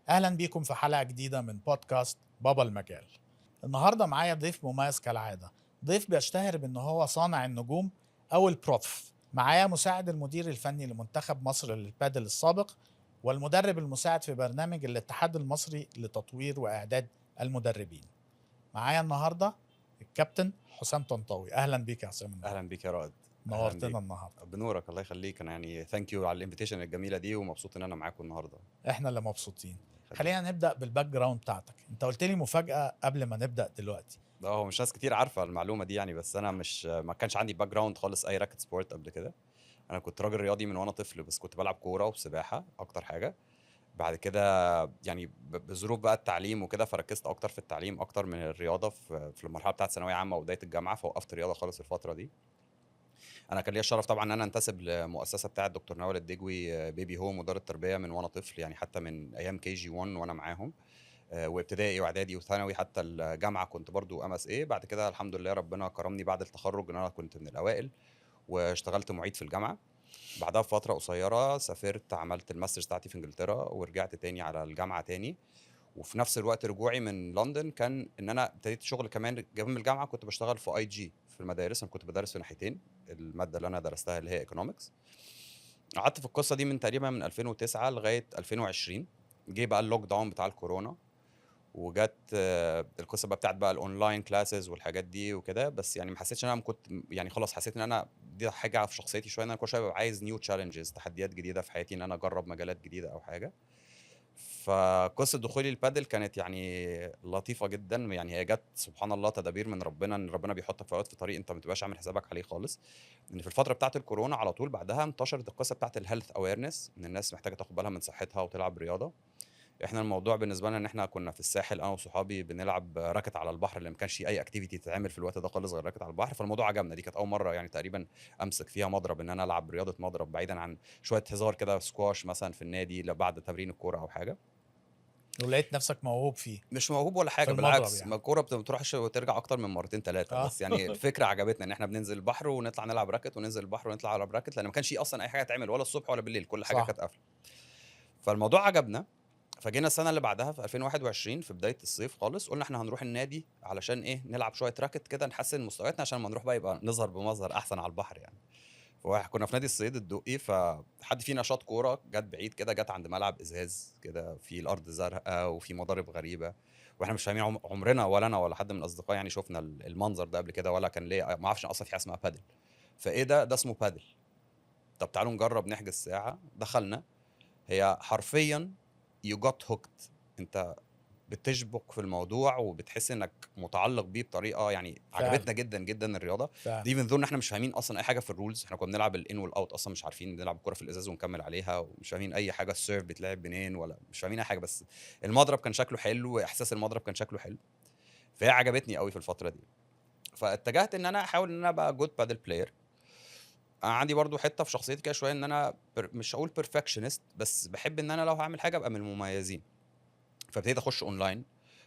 اهلا بيكم في حلقة جديدة من بودكاست بابا المجال. النهارده معايا ضيف مميز كالعاده، ضيف بيشتهر بان هو صانع النجوم او ال prof. معايا مساعد المدير الفني لمنتخب مصر للبادل السابق والمدرب المساعد في برنامج الاتحاد المصري لتطوير واعداد المدربين. معايا النهارده الكابتن حسام طنطاوي. اهلا بيك يا حسام. اهلا بيك يا رائد. أهلاً نورتنا بيك. النهارده. بنورك، الله يخليك. انا يعني thank you على ال invitation الجميلة دي ومبسوط ان انا معاكم النهارده. احنا اللي مبسوطين. خليك. خلينا نبدا بال background بتاعتك. انت قلت لي مفاجاة قبل ما نبدا دلوقتي. ده هو مش ناس كتير عارفه المعلومة دي يعني، بس انا مش ما كانش عندي background خالص اي racket sport قبل كده. انا كنت راجل رياضي من وانا طفل، بس كنت بلعب كورة وسباحه اكتر حاجه. بعد كده يعني بظروف بقى التعليم وكده، فركزت اكتر في التعليم اكتر من الرياضة في المرحلة بتاعت ثانوية عامة وبداية الجامعه، فوقفت رياضة خالص الفترة دي. انا كان ليا الشرف طبعا ان انا انتسب لمؤسسة بتاعه دكتور نوال الدجوي، Baby Home ودار التربيه، من وانا طفل، يعني حتى من ايام KG 1 وانا معاهم، وابتدائي واعدادي وثانوي، حتى الجامعة كنت برضو MSA. بعد كده الحمد لله ربنا كرمني بعد التخرج ان انا كنت من الاوائل واشتغلت معيد في الجامعه. بعدها بفترة قصيرة سافرت، عملت ال masters بتاعتي في انجلترا ورجعت تاني على الجامعة تاني. وفي نفس الوقت رجوعي من لندن كان ان انا ابتديت شغل كمان جنب الجامعه، كنت بشتغل في IG في المدارس. انا كنت بدرس في ناحيتين المادة اللي انا درستها اللي هي economics. قعدت في القصة دي من تقريبا من 2009 لغاية 2020. جه بقى ال lockdown بتاع الكورونا وجت القصة بقى بتاعت بقى ال online classes والحاجات دي وكده، بس يعني ما حسيتش ان انا كنت يعني خلاص، حسيت ان انا دي حاجة في شخصيتي شويه، ان انا كل شوية ببقى عايز new challenges، تحديات جديدة في حياتي، ان انا اجرب مجالات جديدة او حاجه. فقصة دخولي البادل كانت يعني لطيفة جدا، يعني هي جت سبحان الله تدابير من ربنا، ان ربنا بيحطك في اوقات في طريق انت ما تبقاش عامل حسابك عليه خالص. ان في الفترة بتاعه الكورونا على طول بعدها انتشرت القصة بتاعه ال health awareness، ان الناس محتاجه تاخد بالها من صحتها وتلعب رياضه. احنا الموضوع بالنسبة لنا ان احنا كنا في الساحل انا وصحابي بنلعب racket على البحر، اللي ما كانش اي activity تتعمل في الوقت ده خالص غير racket على البحر. فالموضوع عجبنا. دي كانت اول مرة يعني تقريبا امسك فيها مضرب، ان انا العب رياضة مضرب، بعيدا عن شوية هزار كده سكواش مثلا في النادي بعد تمرين الكورة او حاجه. ولقيت نفسك موهوب فيه؟ مش موهوب ولا حاجه. في المضرب. بالعكس. يعني. ما الكورة ما بتروحش وترجع اكتر من مرتين ثلاثه. بس يعني الفكرة عجبتنا ان احنا بننزل البحر ونطلع نلعب racket، وننزل البحر ونطلع نلعب racket، لان ما كانش في اصلا اي حاجة تعمل ولا الصبح ولا بالليل، كل حاجة كانت قافله. فالموضوع عجبنا، فجينا السنة اللي بعدها في 2021 في بداية الصيف خالص قلنا احنا هنروح النادي علشان ايه؟ نلعب شوية racket كده نحسن مستوياتنا، عشان ما نروح بقى يبقى نظهر بمظهر احسن على البحر يعني. كنا في نادي الصيد الدقي، فحد فينا شاط كوره، جت بعيد كده، جت عند ملعب ازاز كده في الارض زرقاء وفي مضارب غريبه، واحنا مش فاهمين. عمرنا ولا انا ولا حد من الاصدقاء يعني شفنا المنظر ده قبل كده، ولا كان ليه، ما اعرفش اصلا في حاجة اسمها بادل. فايه ده؟ ده اسمه بادل. طب تعالوا نجرب نحجز ساعه. دخلنا، هي حرفيا you got hooked، انت بتشبك في الموضوع وبتحس انك متعلق بيه بطريقة يعني عجبتنا جدا جدا الرياضه. Even though ان احنا مش فاهمين اصلا اي حاجة في ال rules، احنا كنا بنلعب ال in وال out اصلا مش عارفين، بنلعب الكورة في الازاز ونكمل عليها ومش فاهمين اي حاجه، ال serve بيتلعب منين ولا مش فاهمين اي حاجه، بس المضرب كان شكله حلو واحساس المضرب كان شكله حلو، فهي عجبتني قوي في الفترة دي. فاتجهت ان انا احاول ان انا ابقى good padel player. انا عندي برضو حتة في شخصيتي كده شوية ان انا مش هقول perfectionist، بس بحب ان انا لو هعمل حاجة ابقى من المميزين. فابتديت اخش اونلاين،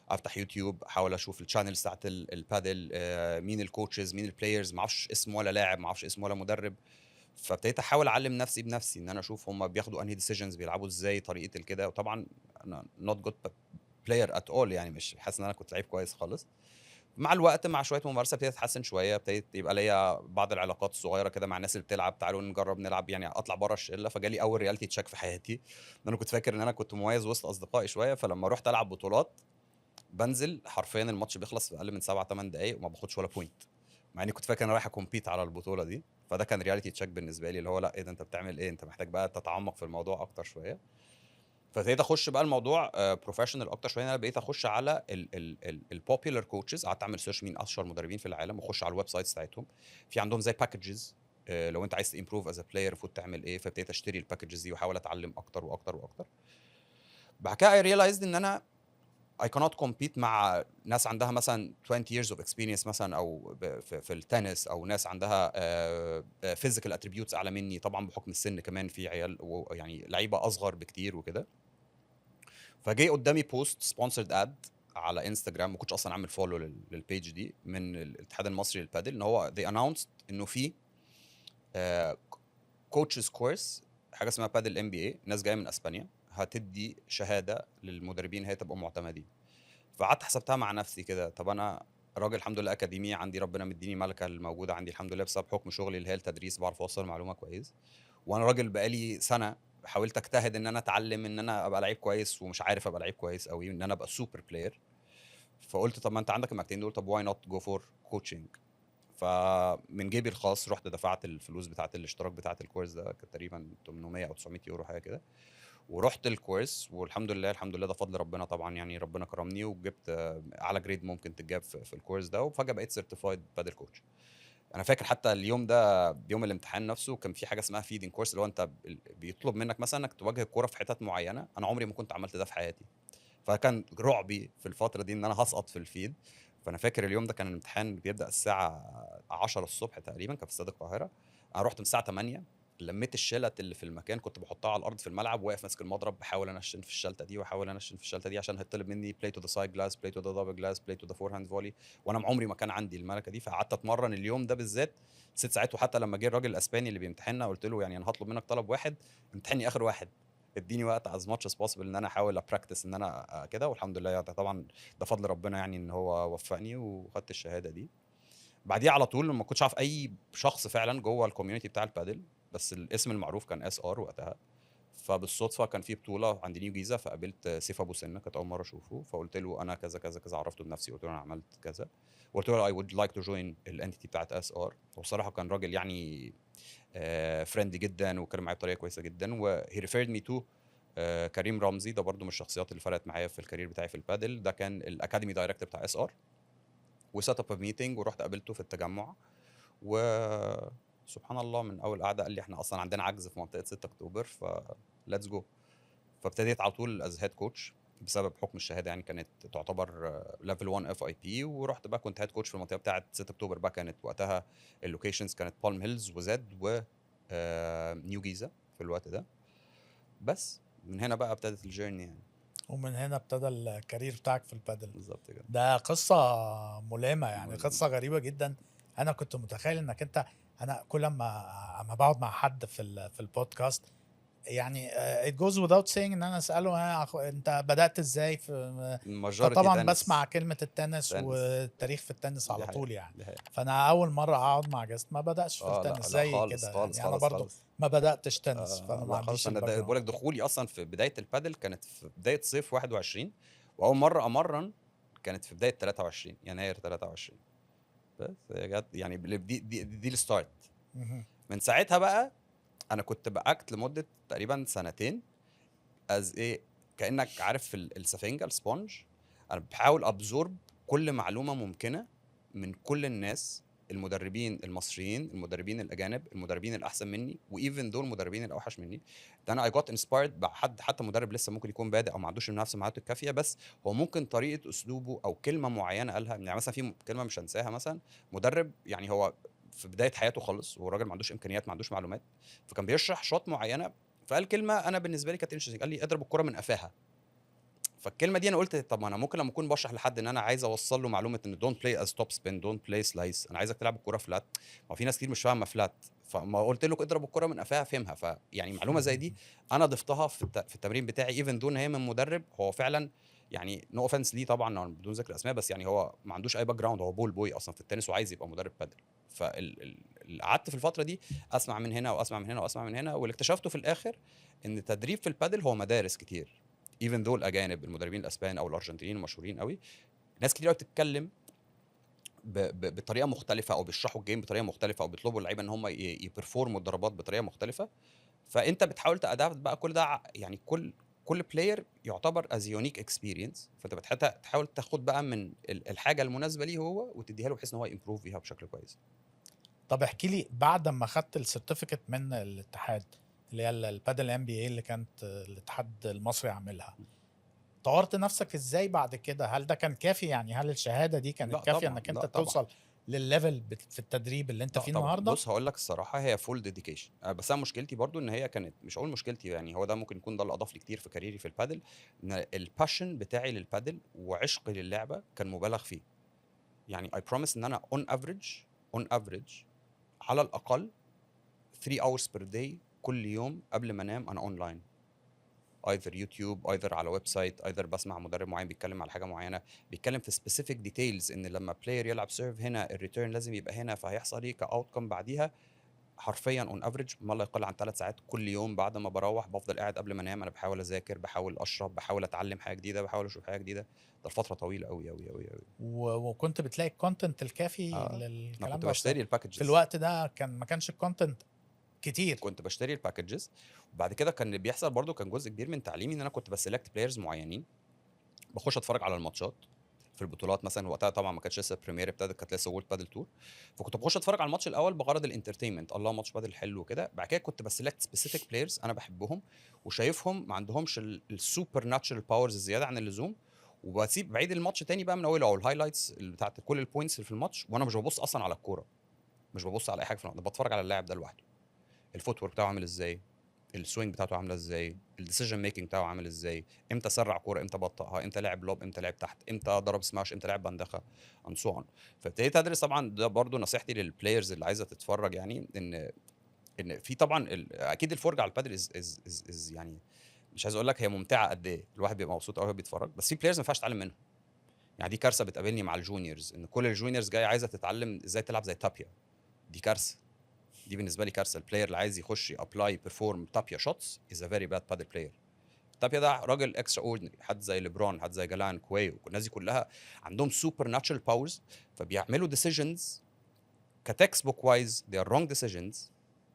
افتح يوتيوب، احاول اشوف ال channels بتاعت البادل، مين ال coaches، مين ال players. ما اعرفش اسم ولا لاعب، ما اعرفش اسم ولا مدرب. فابتديت احاول اعلم نفسي بنفسي، ان انا اشوف هم بياخدوا انهي decisions، بيلعبوا ازاي، طريقه الكده. وطبعا انا not good player at all، يعني مش حاسس ان انا كنت لعيب كويس خالص. مع الوقت، مع شوية ممارسه، ابتديت اتحسن شويه، ابتديت يبقى ليا بعض العلاقات الصغيرة كده مع الناس اللي بتلعب، تعالوا نجرب نلعب، يعني اطلع بره الشله. فجالي اول reality check في حياتي، ان انا كنت فاكر ان انا كنت مميز وسط اصدقائي شويه، فلما رحت العب بطولات بنزل حرفيا الماتش بيخلص في اقل من 7 8 دقائق وما باخدش ولا point، مع اني كنت فاكر انا رايح ا compete على البطولة دي. فده كان reality check بالنسبة لي، اللي هو لا، ايه ده؟ انت بتعمل ايه؟ انت محتاج بقى تتعمق في الموضوع اكتر شويه. فابتديت اخش بقى الموضوع professional اكتر شويه. انا بقيت اخش على ال popular coaches، قعدت اعمل search مين اشهر مدربين في العالم واخش على ال websites بتاعتهم. في عندهم زي packages، لو انت عايز improve as a player المفروض تعمل ايه. فابتديت اشتري ال packages دي واحاول اتعلم اكتر واكتر واكتر. بعد كده I realized ان انا I cannot compete مع ناس عندها مثلا 20 years of experience مثلا او في التنس، او ناس عندها physical attributes اعلى مني طبعا بحكم السن، كمان في عيال يعني لعيبة اصغر بكتير وكده. فجاي قدامي post sponsored ad على انستجرام، ما كنتش اصلا عامل follow لل page دي، من الاتحاد المصري للبادل، ان هو they announced انه في coaches course، حاجة اسمها padel MBA، ناس جاية من اسبانيا هتدي شهادة للمدربين هي تبقى معتمدين. فقعدت حسبتها مع نفسي كده، طب انا راجل الحمد لله اكاديمي، عندي ربنا مديني ملكه الموجودة عندي الحمد لله بسبب حكم شغلي اللي هي التدريس، بعرف اوصل معلومة كويس، وانا راجل بقالي سنة حاولت اجتهد ان انا اتعلم ان انا ابقى لعيب كويس، ومش عارف ابقى لعيب كويس قوي، ان انا ابقى super player. فقلت طب ما انت عندك المعلومتين دول، طب why not go for coaching؟ فمن جيبي الخاص رحت دفعت الفلوس بتاعت الاشتراك بتاعت ال course ده، كانت تقريبا 800 او 900 يورو حاجة كده، ورحت ال course والحمد لله، الحمد لله ده فضل ربنا طبعا، يعني ربنا كرمني وجبت اعلى grade ممكن تتجاب في ال course ده، وفجاة بقيت certified padel coach. انا فاكر حتى اليوم ده يوم الامتحان نفسه كان في حاجة اسمها feeding course، اللي هو انت بيطلب منك مثلا انك تواجه الكورة في حتت معينة، انا عمري ما كنت عملت ده في حياتي، فكان رعبي في الفترة دي ان انا هسقط في ال feed. فانا فاكر اليوم ده كان الامتحان بيبدا الساعة 10 الصبح تقريبا، كان في استاد القاهرة، انا رحت من الساعة 8، لميت الشلت اللي في المكان كنت بحطها على الارض في الملعب، واقف ماسك المضرب بحاول انشن في الشلته دي واحاول انشن في الشلته دي، عشان هيطلب مني play to the side glass، play to the double glass، play to the forehand volley، وانا عمري ما كان عندي الملكة دي. فقعدت اتمرن اليوم ده بالذات 6 ساعات. وحتى لما جه الراجل الاسباني اللي بيمتحننا قلت له يعني انا هطلب منك طلب واحد، امتحني اخر واحد، اديني وقت as much as possible ان انا احاول ا practice ان انا كده. والحمد لله طبعا ده فضل ربنا يعني ان هو وفقني وخدت الشهادة دي. بعديها على طول ما كنتش عارف اي شخص فعلا جوه ال community بتاع البادل، بس الاسم المعروف كان SR وقتها. فبالصدفه كان في بطوله عند نيو جيزه، فقابلت سيف ابو سنة، كانت اول مرة اشوفه، فقلت له انا كذا كذا كذا، عرفته بنفسي، قلت له انا عملت كذا، وقلت له I would like to join ال entity بتاعت SR. وبصراحة كان راجل يعني friendly جدا وكان معايا بطريقة كويسة جدا، و he referred me to كريم رمزي، ده برضو من الشخصيات اللي فرقت معايا في ال career بتاعي في البادل، ده كان ال academy director بتاع SR. و set up meeting ورحت قابلته في التجمع، وسبحان الله من اول قعدة قال لي احنا اصلا عندنا عجز في منطقة 6 اكتوبر، ف let's go. فابتديت على طول as head coach بسبب حكم الشهاده، يعني كانت تعتبر level 1 FIP. ورحت بقى كنت head coach في المنطقة بتاعه 6 اكتوبر بقى، كانت وقتها ال locations كانت بالم هيلز وزد و نيو جيزه في الوقت ده. بس من هنا بقى ابتدت ال journey يعني. ومن هنا ابتدى ال career بتاعك في البادل. بالظبط كده. ده قصة ملهمة يعني. ملهمة. قصة غريبة جدا. أنا كنت متخيل إنك أنت، أنا كل ما أما بقعد مع حد في البودكاست يعني it goes without saying إن أنا أسأله ها أنت بدأت إزاي في majority فطبعا تنس. بسمع كلمة التنس تنس. والتاريخ في التنس دي على حقيقة. طول يعني. دي حقيقة. فأنا أول مرة أقعد مع guest ما بدأش في لا التنس لا زي خالص كده خالص يعني. أنا خالص برضو خالص. ما بدأتش تنس، فأنا ما لا خالص. عنديش انا ال background. بقول لك دخولي اصلا في بداية البادل كانت في بداية صيف 21، واول مرة امرن كانت في بداية 23، يناير 23. بس هي جت يعني دي ال start. مهم. من ساعتها بقى انا كنت ب act لمدة تقريبا سنتين as ايه، كانك عارف السفنجه ال sponge، انا بحاول absorb كل معلومة ممكنة من كل الناس، المدربين المصريين، المدربين الاجانب، المدربين الاحسن مني، و even دول المدربين الاوحش مني. ده انا I got inspired بحد، حتى مدرب لسه ممكن يكون بادئ او ما عندوش نفس المعلومات الكافيه، بس هو ممكن طريقه اسلوبه او كلمة معينة قالها. يعني مثلا في كلمة مش هنساها، مثلا مدرب يعني هو في بداية حياته خالص، وهو راجل ما عندوش امكانيات، ما عندوش معلومات، فكان بيشرح shot معينة، فقال كلمة انا بالنسبة لي كانت interesting، قال لي اضرب الكره من قفاها. فالكلمة دي انا قلت طب ما انا ممكن لما اكون بشرح لحد ان انا عايز اوصل له معلومة ان don't play as top spin، don't play slice، انا عايزك تلعب الكره flat، ما في ناس كتير مش فاهمه flat، فما قلت له اضرب الكره من قفاها فهمها. فيعني معلومة زي دي انا ضفتها في التمرين بتاعي، even though ان هي من مدرب هو فعلا يعني no offense ليه طبعا بدون ذكر اسماء، بس يعني هو ما عندوش اي background، هو ball boy اصلا في التنس وعايز يبقى مدرب بادل. فقعدت في الفترة دي اسمع من هنا واسمع من هنا واسمع من هنا، واللي اكتشفته في الاخر ان التدريب في البادل هو مدارس كتير. even though الاجانب المدربين الاسبان او الارجنتينيين المشهورين قوي، ناس كتير قوي بتتكلم بطريقة مختلفة، او بيشرحوا ال game بطريقة مختلفه، او بيطلبوا اللعيبة ان هم ي perform وا الضربات بطريقة مختلفه. فانت بتحاول ت adapt بقى كل ده، يعني كل player يعتبر as unique experience، فانت بتحاول تاخد بقى من الحاجة المناسبة ليه هو وتديها له بحيث ان هو ي improve فيها بشكل كويس. طب احكي لي بعد ما خدت ال certificate من الاتحاد، اللي هي ال padel MBA اللي كانت الاتحاد المصري عاملها، طورت نفسك ازاي بعد كده؟ هل ده كان كافي؟ يعني هل الشهادة دي كانت لا كافيه طبعا انك انت لا طبعا توصل للل level في التدريب اللي انت لا فيه طبعا. النهارده؟ بص هقول لك الصراحه، هي full dedication، بس انا مشكلتي برضو ان هي كانت، مش هقول مشكلتي يعني، هو ده ممكن يكون ده اللي اضاف لي كتير في career ي في البادل، ان ال passion بتاعي للبادل وعشقي للعبة كان مبالغ فيه. يعني I promise ان انا on average على الاقل 3 hours per day كل يوم قبل ما انام انا اونلاين. either يوتيوب، either على website، either بسمع مدرب معين بيتكلم على حاجة معينه، بيتكلم في specific details، ان لما player يلعب serve هنا ال return لازم يبقى هنا، فهيحصل ايه ك outcome بعديها. حرفيا on average ما لا يقل عن 3 ساعات كل يوم بعد ما بروح بفضل قاعد قبل ما انام، انا بحاول اذاكر، بحاول اشرب، بحاول اتعلم حاجة جديده، بحاول اشوف حاجة جديده. ده لفترة طويلة قوي قوي قوي قوي. وكنت بتلاقي ال content الكافي انا للكلام كنت ده؟ بشتري ال packages. في الوقت ده كان ما كانش ال content كتير. كنت بشتري ال packages، وبعد كده كان اللي بيحصل برضو كان جزء كبير من تعليمي ان انا كنت ب select players معينين، بخش اتفرج على الماتشات في البطولات. مثلا وقتها طبعا ما كانتش لسه Premier ابتدت، كانت لسه World Padel Tour، فكنت بخش اتفرج على الماتش الاول بغرض ال entertainment، الله ماتش بادل حلو وكده. بعد كده كنت ب select specific players انا بحبهم وشايفهم ما عندهمش ال supernatural powers الزيادة عن اللزوم، وبسيب بعيد الماتش تاني بقى من اوله او ال highlights بتاعت كل ال points اللي في الماتش، وانا مش ببص اصلا على الكوره، مش ببص على اي حاجة في الماتش، بتفرج على اللاعب ده لوحده، ال footwork بتاعه عامل ازاي، ال swing بتاعته عامله ازاي، ال decision making بتاعه عامل ازاي، امتى سرع كوره، امتى بطأها، امتى لعب lob، امتى لعب تحت، امتى ضرب سماش، امتى لعب بندخه، and so on. فابتديت ادرس. طبعا ده برضو نصيحتي لل players اللي عايزه تتفرج، يعني ان في طبعا اكيد الفرجة على البادل is يعني مش عايز اقول لك هي ممتعة قد ايه، الواحد بيبقى مبسوط قوي وهو بيتفرج، بس في players ما ينفعش تتعلم منهم. يعني دي كارثة بتقابلني مع ال juniors، ان كل ال juniors جاية عايزه تتعلم ازاي تلعب زي تابيا. دي كارثه، دي بالنسبة لي كارثه. ال player اللي عايز يخش apply perform تابيا shots is a very bad padel player. تابيا ده راجل extraordinary، حد زي ليبرون، حد زي جالان، كويو، الناس دي كلها عندهم supernatural powers، فبيعملوا decisions ك textbook wise they are wrong decisions،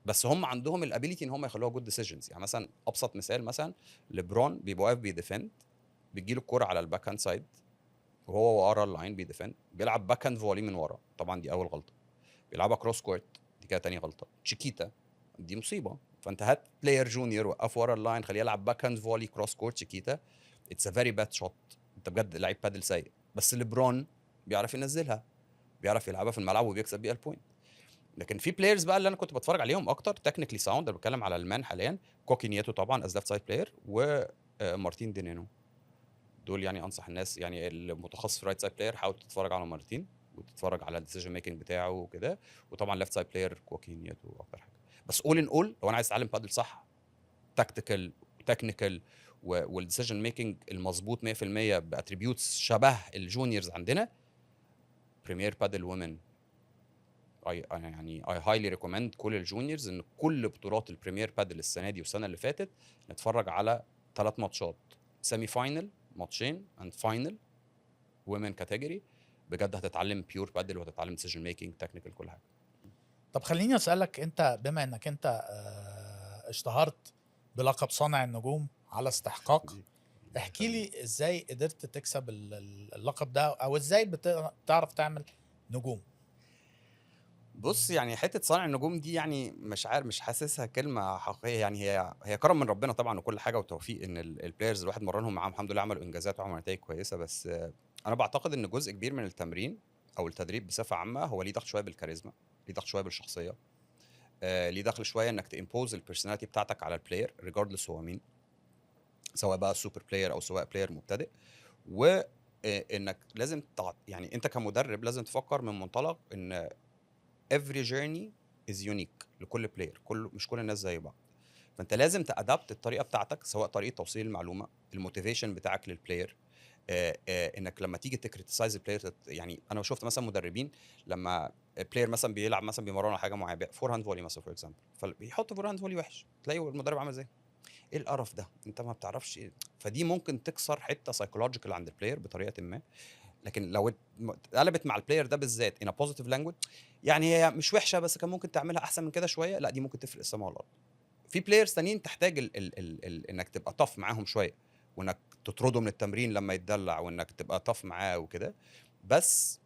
بس هم عندهم ال ability ان هم يخلوها good decisions. يعني مثلا ابسط مثال، مثلا ليبرون بيبقى واقف بي defend، بتجيله الكورة على ال backhand side وهو ورا ال line بي defend، بيلعب backhand volley من ورا. طبعا دي اول غلطه. بيلعبها cross court، دي كده تاني غلطه. تشيكيتا، دي مصيبه. فانت هات player junior وقف ورا ال line خليه يلعب backhand volley cross court تشيكيتا، it's a very bad shot. انت بجد لعيب بادل سيء. بس ليبرون بيعرف ينزلها، بيعرف يلعبها في الملعب وبيكسب بيها ال point. لكن في players بقى اللي انا كنت بتفرج عليهم اكتر technically sound، انا بتكلم على ال men حاليا، كوكي نياتو طبعا as left side player ومارتين دينينو. دول يعني انصح الناس، يعني المتخصص في right side player حاول تتفرج على مارتين وتتفرج على ال decision making بتاعه وكده، وطبعا left side player كوكي نياتو اكتر حاجه. بس all in all لو انا عايز اتعلم بادل صح، tactical، technical، وال decision making المظبوط 100% ب attributes شبه ال juniors عندنا، Premier Padel women. I يعني I highly recommend كل ال juniors ان كل بطولات ال Premier Padel السنة دي والسنة اللي فاتت نتفرج على ثلاث ماتشات، semi final ماتشين and final women category. بجد هتتعلم pure padel وهتتعلم decision making، technical، كل حاجه. طب خليني اسالك، انت بما انك انت اشتهرت بلقب صانع النجوم على استحقاق، احكي لي ازاي قدرت تكسب اللقب ده او ازاي بتعرف تعمل نجوم؟ بص، يعني حتة صانع النجوم دي يعني مش عارف، مش حاسسها كلمة حقيقيه. يعني هي كرم من ربنا طبعا وكل حاجة وتوفيق ان ال players الواحد مرنهم معاهم الحمد لله عملوا انجازات وعملوا نتائج كويسه. بس انا بعتقد ان جزء كبير من التمرين او التدريب بصفة عامة هو ليه دخل شوية بالكاريزما، ليه دخل شوية بالشخصيه، ليه دخل شوية انك ت impose ال personality بتاعتك على ال player regardless هو مين، سواء بقى super player او سواء player مبتدئ. و انك لازم يعني انت كمدرب لازم تفكر من منطلق ان every journey is unique لكل player، كل مش كل الناس زي بعض. فانت لازم ت adapt الطريقة بتاعتك، سواء طريقه توصيل المعلومه، ال motivation بتاعك لل player، انك لما تيجي ت criticize ال player. يعني انا شفت مثلا مدربين لما player مثلا بيلعب مثلا بيمرن على حاجة معينه، forehand volley مثلا for example، فبيحط forehand volley وحش، تلاقي المدرب عامل ازاي: ايه القرف ده؟ انت ما بتعرفش إيه؟ فدي ممكن تكسر حتة psychological عند ال player بطريقة ما. لكن لو اتقلبت مع ال player ده بالذات in positive language، يعني هي مش وحشة بس كان ممكن تعملها احسن من كده شويه، لا دي ممكن تفرق السما والارض. في players تانيين تحتاج ال ال ال ال انك تبقى tough معاهم شوية وانك تطرده من التمرين لما يتدلع وانك تبقى tough معاه وكده. بس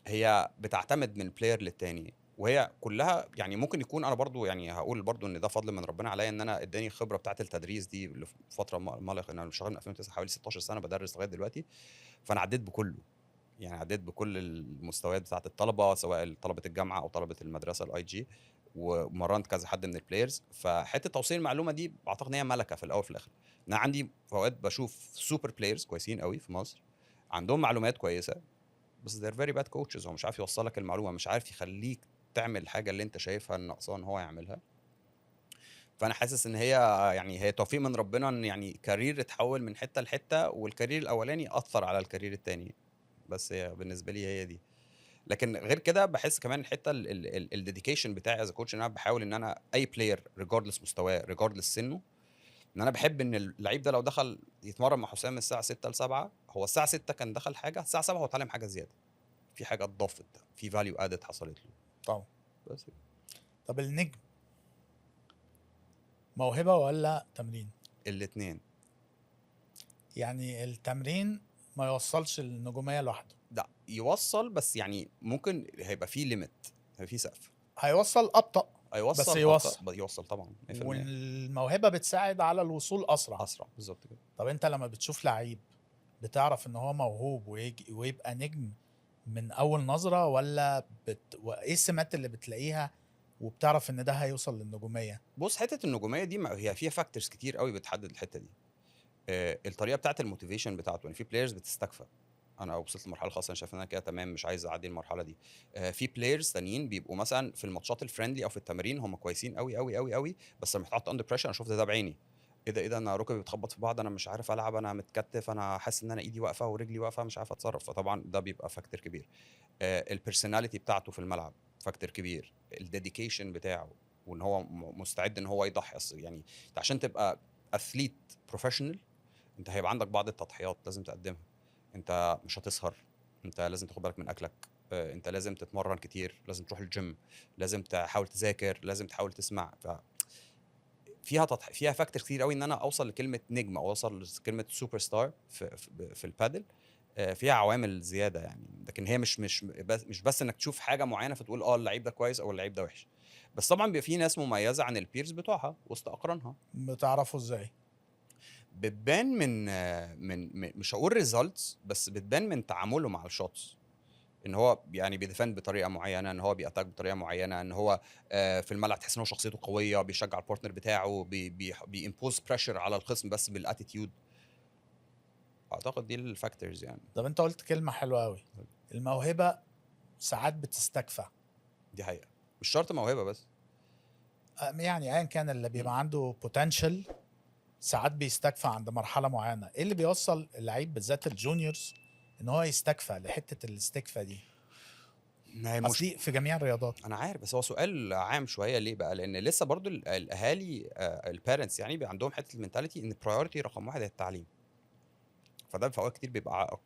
هي بتعتمد من player للتاني، وهي كلها يعني ممكن يكون انا برضو يعني هقول برضو ان ده فضل من ربنا عليا ان انا اداني خبره بتاعه التدريس دي لفترة مالغ، ان انا شغال من 2009، حوالي 16 سنة بدرس لغاية دلوقتي. فانا عديت بكله، يعني عديت بكل المستويات بتاعه الطلبه، سواء طلبه الجامعة او طلبه المدرسة ال IG، ومرنت كذا حد من ال players. فحته توصيل المعلومة دي بعتقد ان هي ملكه في الاول وفي الاخر. انا عندي في اوقات بشوف super players كويسين قوي في مصر عندهم معلومات كويسة بس they're very bad coaches. هو مش عارف يوصل لك المعلومه، مش عارف يخليك تعمل الحاجة اللي انت شايفها الناقصاه ان هو يعملها. فانا حاسس ان هي يعني هي توفيق من ربنا ان يعني career اتحول من حتة لحته، وال career الاولاني اثر على ال career التاني، بس هي بالنسبة لي هي دي. لكن غير كده بحس كمان الحتة ال dedication بتاعي as coach، ان انا بحاول ان انا اي player regardless مستواه regardless سنة، ان انا بحب ان اللعيب ده لو دخل يتمرن مع حسام الساعة 6 ل 7، هو الساعة 6 كان دخل حاجة، الساعة 7 هو اتعلم حاجة زياده، في حاجة اتضافت، في value added حصلت له. طبعا. بس. طب النجم موهبة ولا تمرين؟ الاثنين. يعني التمرين ما يوصلش للنجوميه لوحده؟ لا يوصل، بس يعني ممكن هيبقى فيه limit، هيبقى فيه سقف. هيوصل ابطا. هيوصل. بس يوصل. يوصل طبعا 100%. والموهبه بتساعد على الوصول اسرع. اسرع، بالظبط كده. طب انت لما بتشوف لعيب بتعرف ان هو موهوب ويجي ويبقى نجم من اول نظره، ولا وايه السمات اللي بتلاقيها وبتعرف ان ده هيوصل للنجوميه؟ بص، حتة النجومية دي هي فيها factors كتير قوي بتحدد الحتة دي. الطريقة بتاعت ال motivation بتاعته، يعني في players بتستكفى، انا وصلت لمرحلة خلاص انا شايف ان انا كده تمام، مش عايز اعدي المرحلة دي. في players تانيين بيبقوا مثلا في الماتشات ال friendly او في التمارين هم كويسين قوي قوي قوي قوي، بس لما يتحطوا under pressure، انا شفت ده بعيني، ايه ده ايه ده، انا ركبي بتخبط في بعض، انا مش عارف العب، انا متكتف، انا حاسس ان انا ايدي واقفة ورجلي واقفه، مش عارف اتصرف. فطبعا ده بيبقى factor كبير. ال personality بتاعته في الملعب factor كبير، ال dedication بتاعه، وان هو مستعد ان هو يضحي. أصل يعني انت عشان تبقى athlete professional انت هيبقى عندك بعض التضحيات لازم تقدمها، انت مش هتسهر، انت لازم تاخد بالك من اكلك، انت لازم تتمرن كتير، لازم تروح الجيم، لازم تحاول تذاكر، لازم تحاول تسمع. ف فيها factor كتير قوي ان انا اوصل لكلمة نجم او اوصل لكلمة سوبر ستار في البادل. فيها عوامل زيادة يعني، لكن هي مش بس انك تشوف حاجة معينة فتقول اللعيب ده كويس او اللعيب ده وحش. بس طبعا بيبقى في ناس مميزة عن ال peers بتوعها وسط اقرانها. بتعرفه ازاي؟ بتبان من مش هقول results، بس بتبان من تعامله مع ال shots، ان هو يعني بي defend بطريقة معينه، ان هو بي attack بطريقة معينه، ان هو في الملعب تحس ان هو شخصيته قويه، بيشجع ال partner بتاعه، بي بي بي impose pressure على الخصم بس بال attitude. اعتقد دي ال factors يعني. طب انت قلت كلمة حلوة قوي، الموهبة ساعات بتستكفى. دي حقيقه، مش شرط موهبة بس. يعني ايا كان اللي بيبقى عنده potential ساعات بيستكفى عند مرحلة معينه. ايه اللي بيوصل اللعيب بالذات ال juniors ان هو يستكفى لحته الاستكفاء دي؟ ما هي مش اصل دي في جميع الرياضات. انا عارف، بس هو سؤال عام شويه. ليه بقى؟ لان لسه برضو الاهالي، ال parents يعني بيبقى عندهم حتة ال mentality ان priority رقم واحد هي التعليم، فده في اوقات كتير بيبقى عائق،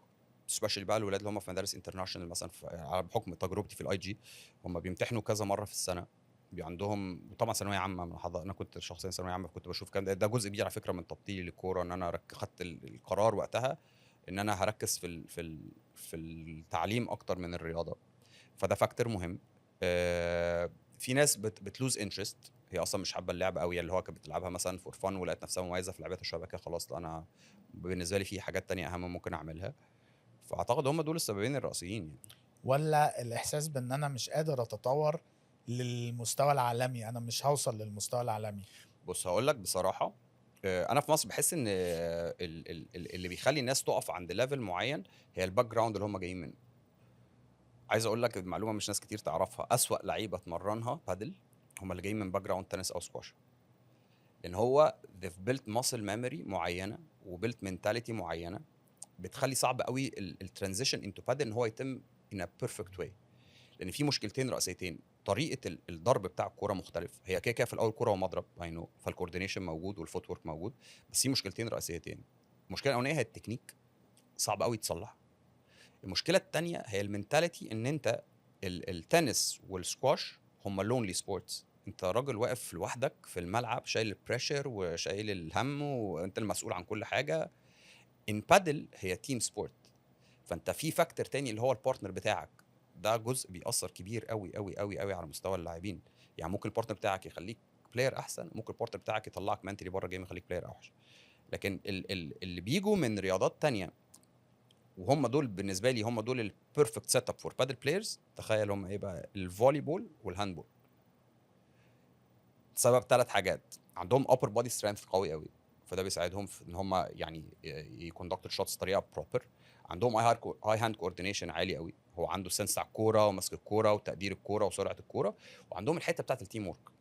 especially بقى الولاد اللي هم في مدارس international مثلا. على بحكم تجربتي في ال IG، هم بيمتحنوا كذا مرة في السنه، بيبقى عندهم طبعا ثانوية عامه. انا كنت شخصيا ثانوية عامه، كنت بشوف كام ده جزء كبير على فكرة من تبطيلي للكوره، ان انا خدت القرار وقتها ان انا هركز في التعليم اكتر من الرياضه، فده factor مهم. في ناس بت lose interest، هي اصلا مش حابة اللعبة قوي، اللي هو كانت بتلعبها مثلا for fun ولقت نفسها مميزة في لعبتها شويه، كده خلاص لا انا بالنسبة لي في حاجات تانية اهم ممكن اعملها. فاعتقد هم دول السببين الرئيسيين يعني. ولا الاحساس بان انا مش قادر اتطور للمستوى العالمي، انا مش هوصل للمستوى العالمي؟ بص، هقول لك بصراحه، انا في مصر بحس ان اللي بيخلي الناس تقف عند level معين هي ال background اللي هم جايين منه. عايز اقول لك معلومة مش ناس كتير تعرفها، اسوأ لعيبة اتمرنها بادل هم اللي جايين من background تنس او سكواش، لان هو they've built muscle memory معينة و built mentality معينة بتخلي صعب قوي ال transition into padel ان هو يتم in a perfect way، لان في مشكلتين رئيسيتين: طريقه الضرب بتاع الكورة مختلف، هي كده كده في الاول كورة ومضرب I know، فال coordination موجود وال footwork موجود، بس في مشكلتين رئيسيتين. المشكلة الاولانية هي التكنيك، صعب قوي يتصلح. المشكلة الثانية هي ال mentality، ان انت التنس والسكواش هم lonely sports، انت راجل واقف لوحدك في الملعب شايل ال pressure وشايل الهم وانت المسؤول عن كل حاجه. in padel هي team sport، فانت في factor تاني اللي هو ال partner بتاعك، ده جزء بيأثر كبير قوي قوي قوي قوي على مستوى اللاعبين. يعني ممكن ال partner بتاعك يخليك player احسن، ممكن ال partner بتاعك يطلعك mentally بره game يخليك player اوحش. لكن ال اللي بيجوا من رياضات تانية، وهم دول بالنسبة لي هم دول ال perfect setup for padel players، تخيل هم ايه بقى؟ ال volleyball وال handball. سبب ثلاث حاجات: عندهم upper body strength قوي قوي، فده بيساعدهم في ان هم يعني ي conduct shots بطريقة proper. عندهم eye hand coordination عالي قوي، هو عنده sense على الكورة ومسك الكورة وتقدير الكورة وسرعة الكوره. وعندهم الحتة بتاعت ال teamwork.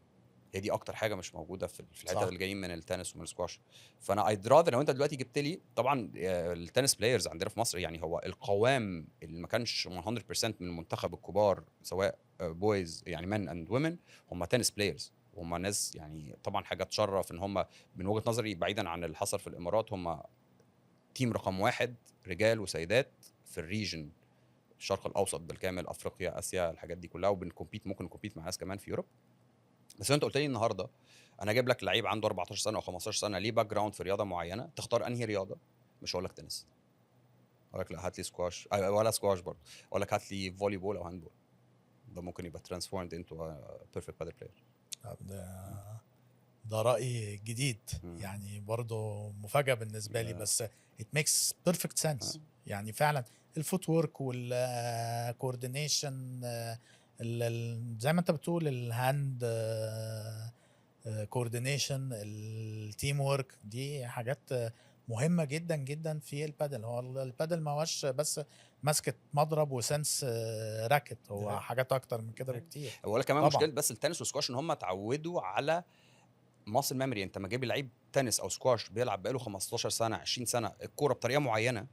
هي دي اكتر حاجة مش موجودة في الحتة اللي جايين من التنس ومن السكواش. فانا I'd rather لو انت دلوقتي جبت لي، طبعا ال tennis players عندنا في مصر، يعني هو القوام اللي ما كانش 100% من المنتخب الكبار، سواء boys يعني men and women، هم tennis players وهم ناس يعني طبعا حاجة تشرف ان هم من وجهه نظري، بعيدا عن اللي حصل في الامارات، هم team رقم واحد رجال وسيدات في ال region، الشرق الاوسط بالكامل، افريقيا، اسيا، الحاجات دي كلها، وبن compete، ممكن ن compete مع ناس كمان في Europe. بس انت قلت لي النهارده انا اجيب لك لعيب عنده 14 سنة او 15 سنة ليه background في رياضة معينه، تختار انهي رياضة؟ مش هقول لك تنس، اقول لك لا هات لي سكواش، ولا سكواش برضه، اقول لك هات لي volleyball او handball. ده ممكن يبقى transformed into perfect padel player. ده راي جديد. يعني برضه مفاجاة بالنسبة لي، بس it makes perfect sense. يعني فعلا ال footwork وال coordination، زي ما انت بتقول، ال hand coordination، ال teamwork، دي حاجات مهمة جدا جدا في البادل. هو البادل ما هوش بس ماسكه مضرب و sense racket، هو حاجات اكتر من كده بكتير. ولا كمان مشكلة بس التنس والسكواش ان هم اتعودوا على muscle memory. انت ما تجيب لعيب تنس او سكواش بيلعب بقاله 15 سنه، 20 سنه، الكورة بطريقة معينه،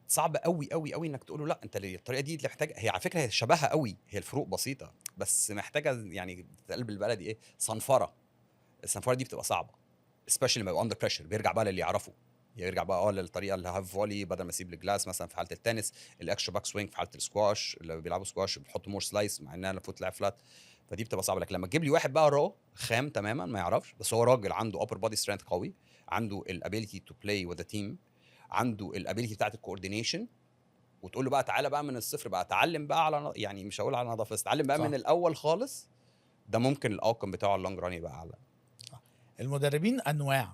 صعب قوي قوي قوي انك تقول له لا انت الطريقة دي اللي محتاج. هي على فكرة هي شبهها قوي، هي الفروق بسيطه، بس محتاجه يعني بتتقال بالبلدي ايه، صنفره. الصنفره دي بتبقى صعبه، especially لما يبقى under pressure، بيرجع بقى للي يعرفه، يرجع بقى للطريقة اللي half volley بدل ما يسيب ال glass مثلا في حاله التنس، ال extra back swing في حاله السكواش، اللي بيلعبوا سكواش بيحطوا more slice مع انها المفروض تلعب flat. فدي بتبقى صعبه. لكن لما تجيب لي واحد بقى raw خام تماما ما يعرفش، بس هو راجل عنده upper body strength قوي، عنده ال ability to play with team، عنده ال ability بتاعت ال coordination، وتقول له بقى تعالى بقى من الصفر بقى اتعلم بقى على، يعني مش هقول على نظافه، بس اتعلم بقى من الاول خالص، ده ممكن ال outcome بتاعه ال long run يبقى اعلى. المدربين انواع،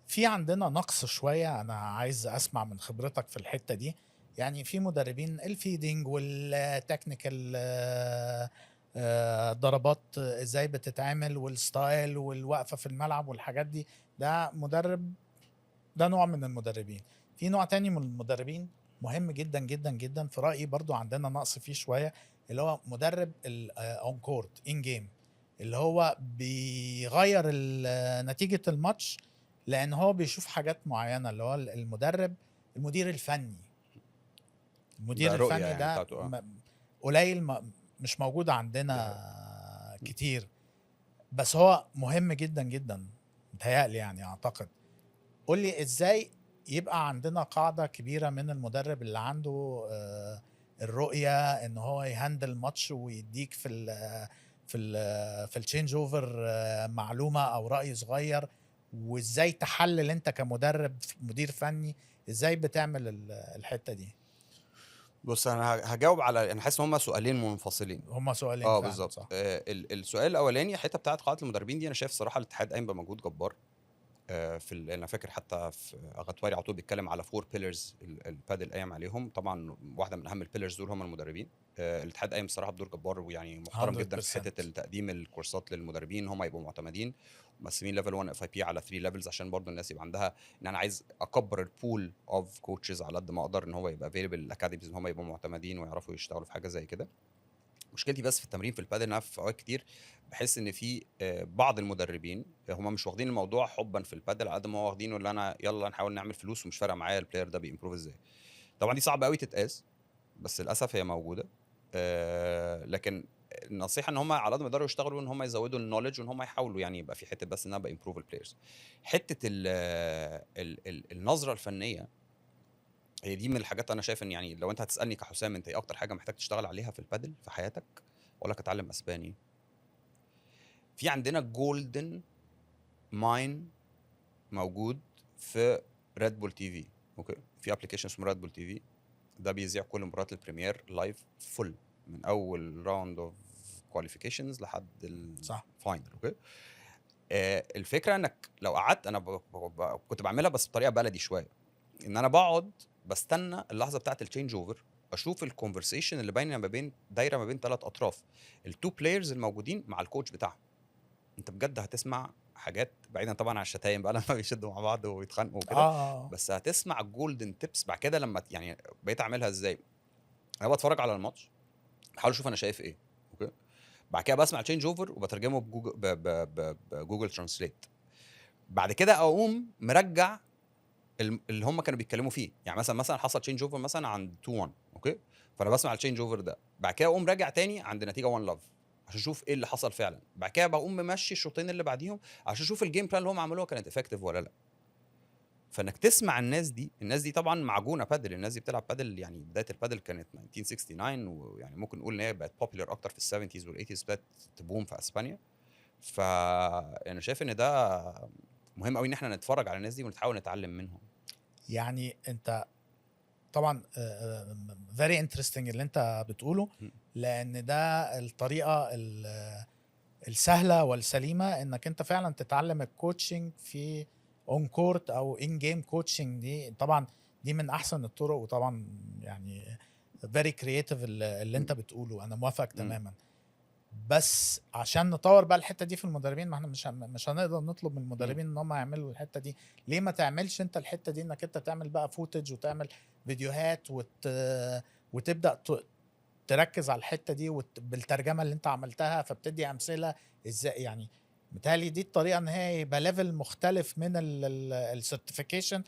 في عندنا نقص شويه، انا عايز اسمع من خبرتك في الحتة دي. يعني في مدربين ال feeding وال technical، ضربات ازاي بتتعمل وال style والوقفه في الملعب والحاجات دي، ده مدرب، ده نوع من المدربين. في نوع تاني من المدربين مهم جدا جدا جدا، في رايي برضو عندنا نقص فيه شويه، اللي هو مدرب ال on court in game، اللي هو بيغير نتيجة الماتش لان هو بيشوف حاجات معينه، اللي هو المدرب المدير الفني. المدير ده رؤية الفني يعني ده بتاعته. قليل، مش موجود عندنا كتير، بس هو مهم جدا جدا متهيألي يعني اعتقد. قول لي ازاي يبقى عندنا قاعدة كبيرة من المدرب اللي عنده الرؤية ان هو ي handle الماتش ويديك في ال change over معلومة او رأي صغير، وازاي تحلل انت كمدرب مدير فني، ازاي بتعمل الحتة دي؟ بص، انا هجاوب على، انا حاسس ان هم سؤالين منفصلين. هما سؤالين فعلا. بالظبط. صح. السؤال الاولاني، الحتة بتاعت قاعدة المدربين دي، انا شايف صراحة الاتحاد قايم بمجهود جبار. انا فاكر حتى في اغاتواري على طول بيتكلم على four pillars البادل قايم عليهم، طبعا واحدة من اهم ال pillars دول هم المدربين. الاتحاد قايم الصراحة بدور جبار ويعني محترم جدا في 100%. حتة التقديم الكورسات للمدربين، هم يبقوا معتمدين، مقسمين level 1 FIP على 3 levels، عشان برضو الناس يبقى عندها ان انا عايز اكبر ال pool of coaches على قد ما اقدر، ان هو يبقى available لل academies، ان هم يبقوا معتمدين ويعرفوا يشتغلوا في حاجة زي كده. مشكلتي بس في التمرين في البادل ان انا في اوقات كتير بحس ان في بعض المدربين هم مش واخدين الموضوع حبا في البادل على قد ما هو واخدينه اللي انا يلا نحاول نعمل فلوس ومش فارقه معايا ال player ده بي improve ازاي. طبعا دي صعبة قوي تتقاس، بس للاسف هي موجوده. لكن النصيحة ان هم على قد ما يقدروا يشتغلوا ان هم يزودوا ال knowledge وان هم يحاولوا يعني يبقى في حتة بس ان انا ب improve ال players. حتة ال ال ال النظرة الفنية هي دي من الحاجات انا شايف ان يعني لو انت هتسالني كحسام انت ايه اكتر حاجة محتاج تشتغل عليها في البادل في حياتك، اقول لك اتعلم اسباني. في عندنا golden mine موجود في Red Bull TV، okay؟ في application اسمه Red Bull TV، ده بيذيع كل مباريات ال Premier live full من اول round of qualifications لحد ال final، okay؟ الفكرة انك لو قعدت، انا كنت بعملها بس بطريقة بلدي شويه، ان انا بقعد بستنى اللحظة بتاعت ال change over، اشوف ال conversation اللي باينة ما بين دايرة ما بين ثلاث اطراف، ال two players الموجودين مع ال coach بتاعهم. انت بجد هتسمع حاجات، بعيدا طبعا عن الشتايم بقى لما بيشدوا مع بعض ويتخانقوا وكده، بس هتسمع golden tips بعد كده. لما يعني بقيت اعملها ازاي؟ انا بتفرج على الماتش، بحاول اشوف انا شايف ايه، okay؟ بعد كده بسمع change over وبترجمه بجوجل ب Google Translate. بعد كده اقوم مرجع اللي هم كانوا بيتكلموا فيه. يعني مثلا حصل change over مثلا عند 2-1، okay، فانا بسمع ال change over ده، بعد كده اقوم راجع تاني عند نتيجة 1 love عشان اشوف ايه اللي حصل فعلا. بعد كده بقوم ممشي الشوطين اللي بعديهم عشان اشوف ال game plan اللي هم عملوها كانت effective ولا لا. فانك تسمع الناس دي، الناس دي طبعا معجونه بادل، الناس دي بتلعب بادل، يعني بداية البادل كانت 1969، ويعني ممكن نقول ان هي بقت popular اكتر في ال seventies وال eighties، بدات ت boom في اسبانيا. فانا شايف ان ده مهم قوي ان احنا نتفرج على الناس دي ونحاول نتعلم منهم. يعني انت طبعا very interesting اللي انت بتقوله، لان ده الطريقة السهلة والسليمه انك انت فعلا تتعلم ال coaching في on court او in game coaching. دي طبعا دي من احسن الطرق، وطبعا يعني very creative اللي انت بتقوله، انا موافق تماما. بس عشان نطور بقى الحتة دي في المدربين، ما احنا مش هنقدر نطلب من المدربين ان هم يعملوا الحتة دي. ليه ما تعملش انت الحتة دي، انك انت تعمل بقى footage وتعمل فيديوهات وتبدا تركز على الحتة دي بالترجمة اللي انت عملتها، فبتدي امثلة ازاي؟ يعني متهيألي دي الطريقة ان هي يبقى level مختلف من ال certification،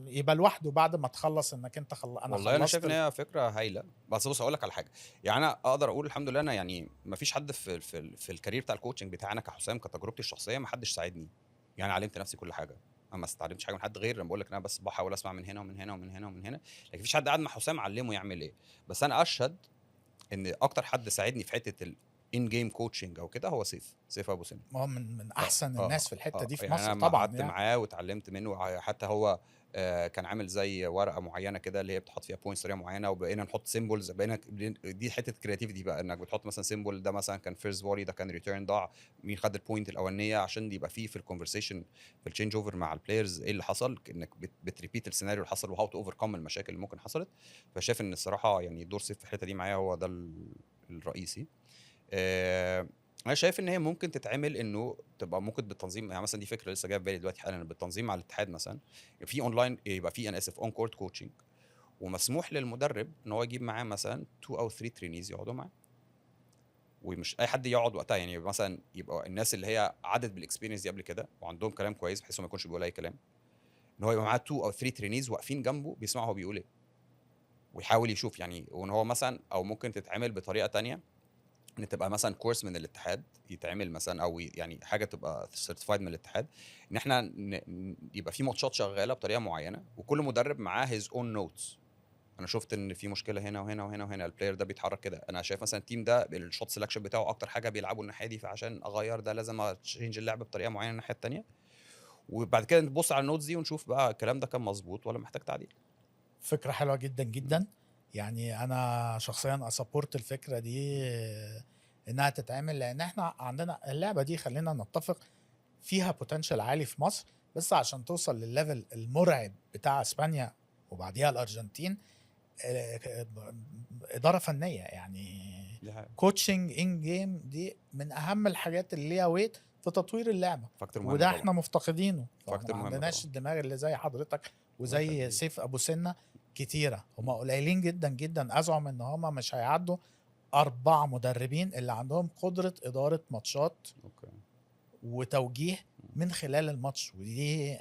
يبقى لوحده بعد ما تخلص انك انت انا والله انا خلصت شايف ان هي فكرة هايله، بس بص اقول لك على حاجه، يعني انا اقدر اقول الحمد لله انا يعني ما فيش حد في ال career بتاع ال coaching بتاعنا كحسام كتجربتي الشخصية ما حدش ساعدني، يعني علمت نفسي كل حاجه، انا ما استعلمتش حاجة من حد غير لما بقول لك انا بس بحاول اسمع من هنا ومن هنا ومن هنا ومن هنا، لكن مفيش حد قاعد مع حسام علمه يعمل ايه. بس انا اشهد ان اكتر حد ساعدني في حتة ال in game coaching او كده هو سيف، سيف ابو سن. ما هو من احسن الناس في الحتة دي في يعني مصر. انا لما طبعا قعدت يعني. معاه واتعلمت منه، حتى هو كان عامل زي ورقة معينة كده اللي هي بتحط فيها points طريقه معينه، وبقينا نحط symbols، بقينا دي حتة creativity بقى، انك بتحط مثلا symbol ده مثلا كان first volley، ده كان return ضاع، مين خد ال point الاولانيه، عشان يبقى فيه في ال conversation في ال change over مع ال players ايه اللي حصل، انك بت repeat السيناريو اللي حصل و how to overcome المشاكل اللي ممكن حصلت. فشايف ان الصراحة يعني دور سيف في الحتة دي معايا هو ده الرئيسي. انا شايف ان هي ممكن تتعمل انه تبقى ممكن بالتنظيم، يعني مثلا دي فكرة لسه جاية في بالي دلوقتي حالا، بالتنظيم مع الاتحاد مثلا في اونلاين، يبقى في انا اسف on court coaching، ومسموح للمدرب ان هو يجيب معاه مثلا 2 او 3 trainees يقعدوا معاه، ومش اي حد يقعد وقتها، يعني مثلا يبقى الناس اللي هي عدت بال experience دي قبل كده وعندهم كلام كويس بحيث ما يكونش بيقول اي كلام، ان هو يبقى معاه 2 او 3 trainees واقفين جنبه بيسمعوا هو بيقول ايه ويحاول يشوف، يعني وان هو مثلا، او ممكن تتعمل بطريقة تانية ان تبقى مثلا course من الاتحاد يتعمل مثلا، او يعني حاجة تبقى certified من الاتحاد، ان احنا يبقى في ماتشات شغالة بطريقة معينة وكل مدرب معاه his own notes. انا شفت ان في مشكلة هنا وهنا وهنا وهنا، ال player ده بيتحرك كده، انا شايف مثلا ال team ده ال shot selection بتاعه اكتر حاجة بيلعبوا الناحية دي، فعشان اغير ده لازم ا change اللعب بطريقة معينة الناحية الثانية، وبعد كده نبص على ال notes دي ونشوف بقى الكلام ده كان مظبوط ولا محتاج تعديل. فكرة حلوة جدا جدا، يعني انا شخصيا ا support الفكرة دي انها تتعمل، لان احنا عندنا اللعبة دي خلينا نتفق فيها potential عالي في مصر، بس عشان توصل للل level المرعب بتاع اسبانيا وبعديها الارجنتين، ادارة فنية يعني دي حقيقة. coaching in game دي من اهم الحاجات اللي ليها weight في تطوير اللعبة، factor مهم وده طبعاً. احنا مفتقدينه، factor ما مهم عندناش طبعاً. الدماغ اللي زي حضرتك وزي يخليك. سيف ابو سنة كتيرة، هم قليلين جدا جدا، ازعم ان هم مش هيعدوا 4 مدربين اللي عندهم قدره ادارة ماتشات وتوجيه من خلال الماتش، ودي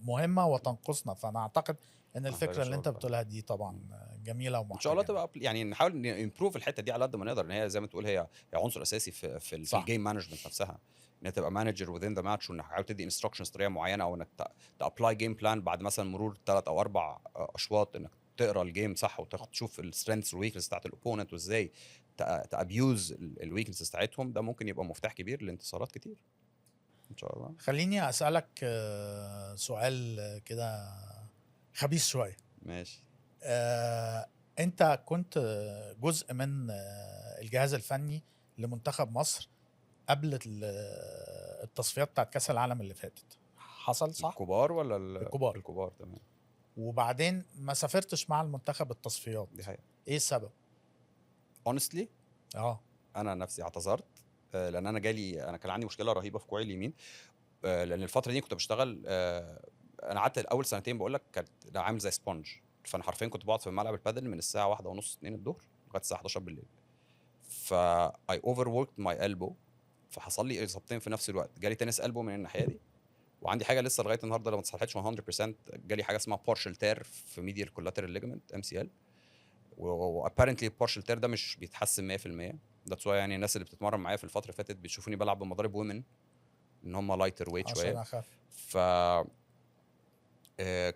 مهمة وتنقصنا. فانا اعتقد ان محتاجة الفكرة اللي انت شغل فعلاً. بتقولها دي طبعا جميلة ان شاء الله ومحتاجة. تبقى يعني نحاول ن improve الحتة دي على قد ما نقدر، ان هي زي ما تقول هي عنصر اساسي في ال game management نفسها، ان تبقى manager within the match، وانك حاول تدي instructions بطريقة معينة، او انك ت apply game plan بعد مثلا مرور 3 او 4 اشواط، انك تقرا ال game صح وتشوف ال strengths وال weakness بتاعت ال opponent وازاي ت abuse ال weaknesses بتاعتهم. ده ممكن يبقى مفتاح كبير لانتصارات كتير ان شاء الله. خليني اسالك سؤال كده خبيث شوية. ماشي. انت كنت جزء من الجهاز الفني لمنتخب مصر قبل التصفيات بتاعت كاس العالم اللي فاتت، حصل صح؟ الكبار ولا الكبار. الكبار، تمام. وبعدين ما سافرتش مع المنتخب التصفيات. دي حقيقة. ايه السبب؟ honestly انا نفسي اعتذرت، لان انا جالي، انا كان عندي مشكلة رهيبة في كوعي اليمين، لان الفترة دي كنت بشتغل، انا قعدت الاول سنتين بقول لك كانت عامل زي sponge، فانا حرفيا كنت بقعد في ملعب البادل من الساعة 1:30 2 الظهر لغاية الساعة 11 بالليل. ف I overworked my elbow، فحصل لي اصابتين في نفس الوقت. جالي tennis elbow من الناحية دي، وعندي حاجة لسه لغاية النهارده لما اتصلحتش 100%، جالي حاجة اسمها partial tear في medial collateral ligament MCL، و apparently partial tear ده مش بيتحسن 100%. that's why يعني الناس اللي بتتمرن معايا في الفترة اللي فاتت بتشوفوني بلعب بمضارب women، ان هم lighter weight عشان شويه. اخف. ف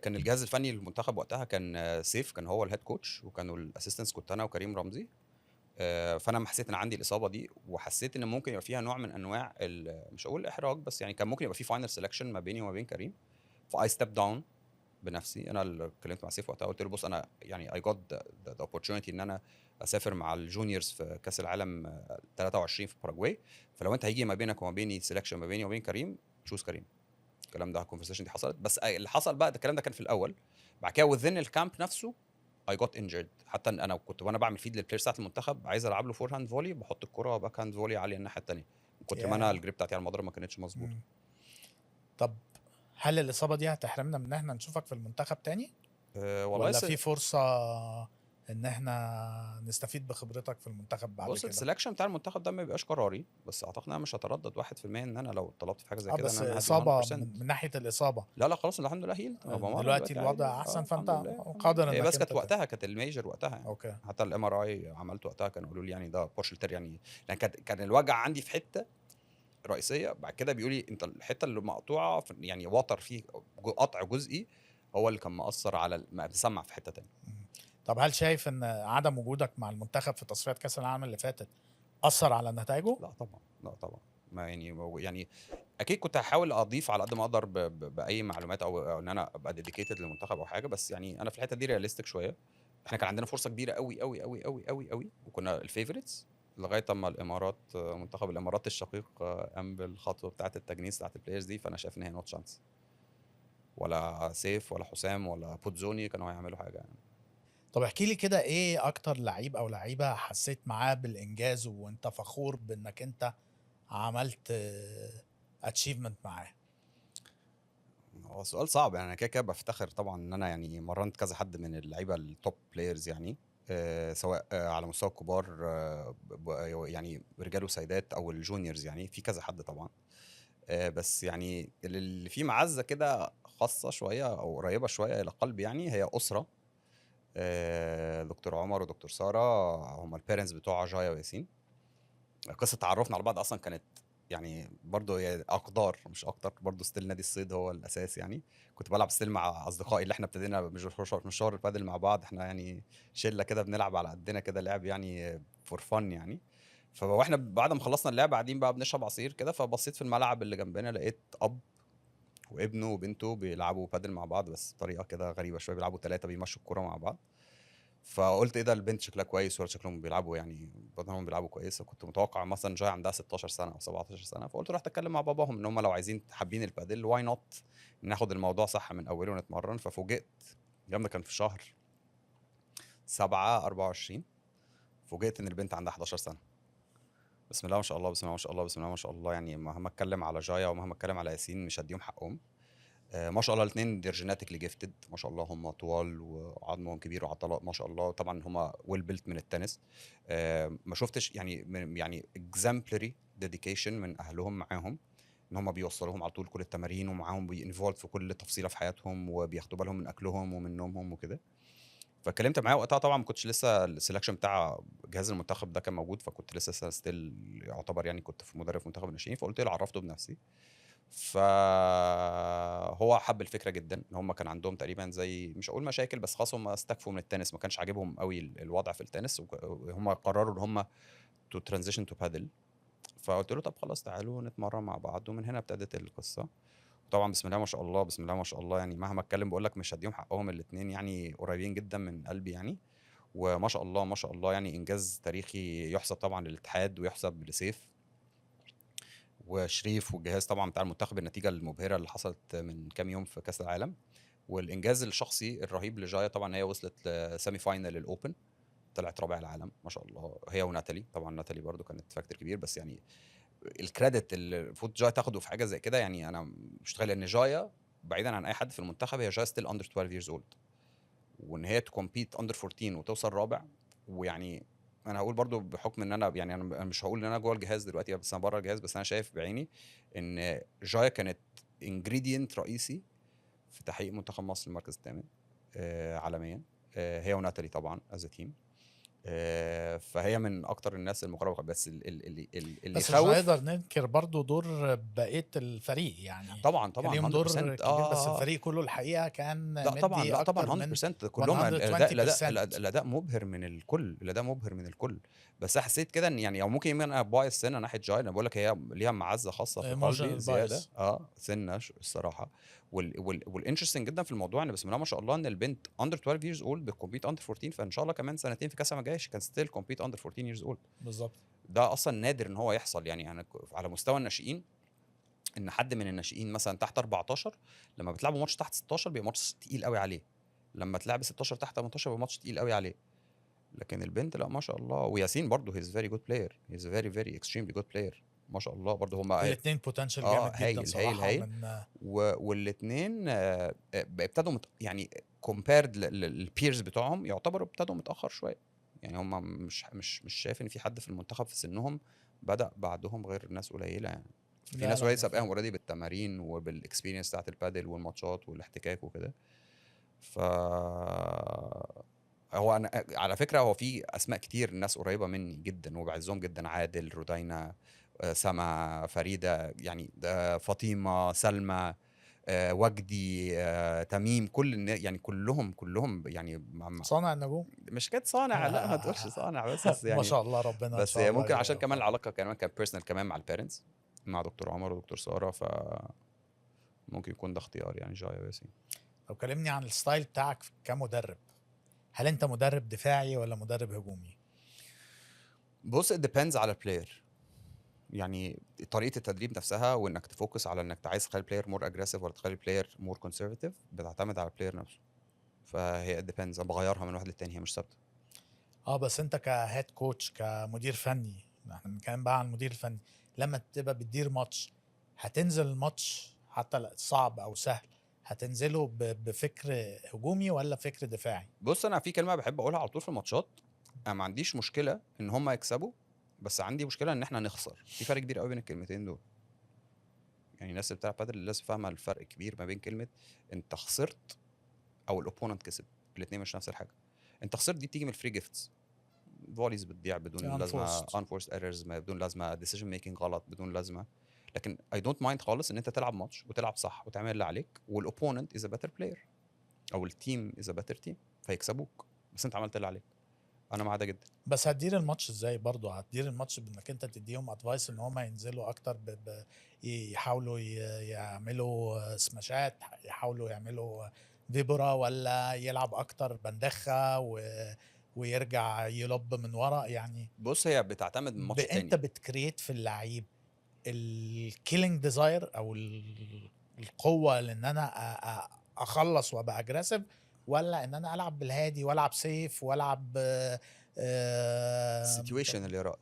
كان الجهاز الفني للمنتخب وقتها كان سيف، كان هو ال head coach، وكانوا ال assistants كنت انا وكريم رمزي. فانا لما حسيت ان عندي الاصابة دي وحسيت ان ممكن يبقى فيها نوع من انواع مش هقول احراج، بس يعني كان ممكن يبقى في final selection ما بيني وما بين كريم، ف I stepped down بنفسي. انا اللي اتكلمت مع سيف وقتها، قلت له بص انا يعني I got the opportunity ان انا اسافر مع ال juniors في كاس العالم 23 في باراجواي، فلو انت هيجي ما بينك وما بيني selection ما بيني وبين كريم، choose كريم. الكلام ده ال conversation دي حصلت، بس اللي حصل بقى ده الكلام ده كان في الاول. بعد كده within ال camp نفسه I got injured. حتى انا كنت وانا بعمل feed لل player بتاعت المنتخب، عايز العب له forehand volley، بحط الكره backhand volley عالية الناحية الثانية من كتر ما انا ال grip بتاعتي على المضرب ما كانتش مظبوطه. طب هل الاصابة دي هتحرمنا من ان احنا نشوفك في المنتخب تاني؟ أه والله ولا في فرصة ان احنا نستفيد بخبرتك في المنتخب بعد بص كده؟ ال selection بتاع المنتخب ده ما بيبقاش قراري، بس اعتقد ان انا مش هتردد 1% ان انا لو طلبت في حاجة زي كده بس ان انا هدي اصابه 100%. من ناحية الاصابه. لا لا خلاص، الحمد لله healed. أنا بمرن دلوقتي الوضع عادي. احسن، فانت الحمد لله. قادر هي انك بس انت كانت وقتها كانت ال major وقتها يعني. حتى ال MRI عملته وقتها كانوا قالوا لي يعني ده partial tear، يعني لان كان الوجع عندي في حتة رئيسيه، بعد كده بيقول لي انت الحتة اللي مقطوعة يعني وتر فيه قطع جزئي هو اللي كان مأثر على مسمع في حتة تانية. طب هل شايف ان عدم وجودك مع المنتخب في تصفيات كاس العالم اللي فاتت اثر على نتائجه؟ لا طبعا، لا طبعا، ما يعني اكيد كنت هحاول اضيف على قد ما اقدر باي معلومات او ان انا ابقى dedicated للمنتخب او حاجه، بس يعني انا في الحتة دي realistic شويه. احنا كان عندنا فرصة كبيرة قوي قوي قوي قوي قوي قوي، وكنا ال favorites لغاية اما الامارات، منتخب الامارات الشقيق، قام بالخطوه بتاعه التجنيس بتاعه ال players دي. فانا شايف ان هي no chance، ولا سيف ولا حسام ولا بوتزوني كانوا هيعملوا حاجة يعني. طب احكي لي كده، ايه اكتر لعيب او لعيبة حسيت معاه بالانجاز وانت فخور بانك انت عملت achievement معاه؟ هو سؤال صعب يعني. انا كده كده بفتخر طبعا ان انا يعني مرنت كذا حد من اللعيبة ال top players يعني، سواء على مستوى الكبار، يعني رجال وسيدات او ال juniors، يعني في كذا حد طبعا. بس يعني اللي فيه معزة كده خاصة شوية او قريبه شوية الى قلبي يعني هي اسره دكتور عمر ودكتور ساره، هم ال parents بتوع جايا وياسين. قصة تعرفنا على بعض اصلا كانت يعني برضه هي اقدار مش اكتر، برضه still نادي الصيد هو الاساس يعني. كنت بلعب still مع اصدقائي اللي احنا ابتدينا مشوار البادل مع بعض، احنا يعني شله كده بنلعب على قدنا كده لعب يعني for fun يعني. فواحنا بعد ما خلصنا اللعب قاعدين بقى بنشرب عصير كده، فبصيت في الملعب اللي جنبنا لقيت اب وابنه وبنته بيلعبوا بادل مع بعض، بس بطريقة كده غريبة شويه، بيلعبوا ثلاثة بيمشوا الكورة مع بعض. فقلت ايه ده، البنت شكلها كويس ولا شكلهم بيلعبوا يعني بدهم بيلعبوا كويس. كنت متوقع مثلا جاي عندها 16 سنة او 17 سنه، فقلت رحت اتكلم مع باباهم ان هم لو عايزين حابين البادل why not ناخد الموضوع صح من اوله ونتمرن. ففوجئت، الكلام ده كان في شهر 7 24، فوجئت ان البنت عندها 11 سنه. بسم الله ما شاء الله، بسم الله ما شاء الله، بسم الله ما شاء الله. يعني مهما اتكلم على جايا ومهما اتكلم على ياسين مش هديهم حقهم. ما شاء الله الاثنين they're genetically gifted، ما شاء الله هم طوال وعظمهم كبير وعضلات ما شاء الله. طبعا هم well built من التنس. ما شفتش يعني يعني exemplary dedication من اهلهم معاهم، ان هم بيوصلوهم على طول كل التمارين ومعاهم بي involved في كل تفصيله في حياتهم وبياخدوا بالهم من اكلهم ومن نومهم وكده. فاتكلمت معاه وقتها، طبعا ما كنتش لسه ال selection بتاع جهاز المنتخب ده كان موجود، فكنت لسه still يعتبر يعني كنت في مدرب منتخب الناشئين. فقلت له، عرفته بنفسي، فهو حب الفكرة جدا. ان هم كان عندهم تقريبا زي مش هقول مشاكل، بس خلاص هم استكفوا من التنس، ما كانش عاجبهم قوي الوضع في التنس، وهم قرروا ان هم to transition to padel. فقلت له طب خلاص تعالوا نتمرن مع بعض، ومن هنا ابتدت القصة. طبعا بسم الله ما شاء الله، بسم الله ما شاء الله، يعني مهما اتكلم بقول لك مش هديهم حقهم، الاثنين يعني قريبين جدا من قلبي يعني. وما شاء الله ما شاء الله، يعني انجاز تاريخي يحسب طبعا للاتحاد ويحسب لسيف وشريف والجهاز طبعا بتاع المنتخب، النتيجة المبهره اللي حصلت من كام يوم في كاس العالم، والانجاز الشخصي الرهيب لجايا. طبعا هي وصلت ل semi final ال open، طلعت رابع العالم ما شاء الله، هي وناتالي. طبعا ناتالي برضو كانت factor كبير، بس يعني ال credit اللي المفروض جايا تاخده في حاجة زي كده، يعني انا مش متخيل ان جايا بعيدا عن اي حد في المنتخب، هي جايا still under 12 years old، وان هي ت compete under 14 وتوصل رابع، ويعني انا هقول برضو بحكم ان انا يعني انا مش هقول ان انا جوه الجهاز دلوقتي، بس انا بره الجهاز، بس انا شايف بعيني ان جايا كانت ingredient رئيسي في تحقيق منتخب مصر المركز الثامن عالميا، هي وناتالي طبعا as team. فهي من اكتر الناس المقربه، بس اللي بس مش يخوف. هنقدر ننكر برضو دور بقية الفريق يعني. طبعا كان طبعا ليهم دور 100%. كبير، بس الفريق كله الحقيقة كان لا طبعا، مدي لا طبعا اكتر من 100% كلهم. الاداء الاداء 120%. الاداء مبهر من الكل، الاداء مبهر من الكل. بس حسيت كده ان يعني، او ممكن يمكن انا biased سنة ناحية جاي، انا بقول لك هي ليها معزة خاصة في قلبي emotional زياده. bias. سنة الصراحه. وال interesting جدا في الموضوع ان بسم الله ما شاء الله ان البنت under 12 years old بت compete under 14، فان شاء الله كمان سنتين في كاس العالم الجاي she can still compete under 14 years old. بالظبط. ده اصلا نادر ان هو يحصل يعني. انا على مستوى الناشئين، ان حد من الناشئين مثلا تحت 14 لما بتلعبوا ماتش تحت 16 بيبقى ماتش تقيل قوي عليه، لما تلعب 16 تحت 18 بيبقى ماتش تقيل قوي عليه. لكن البنت لا ما شاء الله. وياسين برضه he's very good player، he's very very extremely good player ما شاء الله برضه. هم الاثنين potential جامد جدا هايل هايل صراحه. هايل. من والاثنين ابتدوا يعني compared لل peers بتوعهم يعتبروا ابتدوا متاخر شويه، يعني هم مش شايف ان في حد في المنتخب في سنهم بدا بعدهم غير ناس قليله يعني. في لا ناس لا قليله ما سابقاهم already بالتمارين وبال experience بتاعت البادل والماتشات والاحتكاك وكده. ف هو انا على فكرة هو في اسماء كتير ناس قريبه مني جدا وبعزهم جدا، عادل، رودينا، سما، فريده، يعني ده فاطمه، سلمى، وجدي، تميم، كل الناس يعني كلهم يعني صانع النجوم. مش كانت صانع، لا ما تقولش صانع، بس ما يعني شاء الله ربنا ان بس شاء الله ممكن عشان كمان يوفقهم. العلاقة كمان كان personal كمان مع ال parents، مع دكتور عمر ودكتور ساره، ف ممكن يكون ده اختيار يعني جايا وياسين. طب كلمني عن ال style بتاعك كمدرب، هل انت مدرب دفاعي ولا مدرب هجومي؟ بص، it depends على ال player، يعني طريقه التدريب نفسها، وانك ت focus على انك عايز تخلي ال player more aggressive ولا تخلي ال player more conservative، بتعتمد على ال player نفسه. فهي depends، انا بغيرها من واحد للتاني، هي مش ثابته. بس انت ك head coach، كمدير فني، احنا بنتكلم بقى عن المدير الفني، لما تبقى بتدير ماتش هتنزل الماتش حتى صعب او سهل، هتنزله بفكر هجومي ولا فكر دفاعي؟ بص، انا في كلمة بحب اقولها على طول في الماتشات، انا ما عنديش مشكلة ان هم يكسبوا، بس عندي مشكلة ان احنا نخسر. في فرق كبير قوي بين الكلمتين دول. يعني الناس اللي بتلعب بادل لازم فاهمه الفرق كبير ما بين كلمة انت خسرت او ال opponent كسب، الاثنين مش نفس الحاجة. انت خسرت دي بتيجي من ال free gifts، volleys بتضيع بدون لازمه، unforced. unforced errors بدون لازمه، decision making غلط بدون لازمه. لكن I don't mind خالص ان انت تلعب ماتش وتلعب صح وتعمل اللي عليك، وال opponent is a better player او ال team is a better team فيكسبوك، بس انت عملت اللي عليك. انا مع ده جدا. بس هتدير الماتش ازاي برضه؟ هتدير الماتش بانك انت تديهم advice ان هم ينزلوا اكتر يحاولوا يعملوا سماشات، يحاولوا يعملوا فيبورا، ولا يلعب اكتر بندخه ويرجع ي lob من ورا يعني؟ بص، هي بتعتمد من ماتش انت تاني. بت create في اللعيب ال killing desire او القوة لان انا اخلص وابقى aggressive، ولا ان انا العب بالهادي والعب safe والعب situation اللي رائد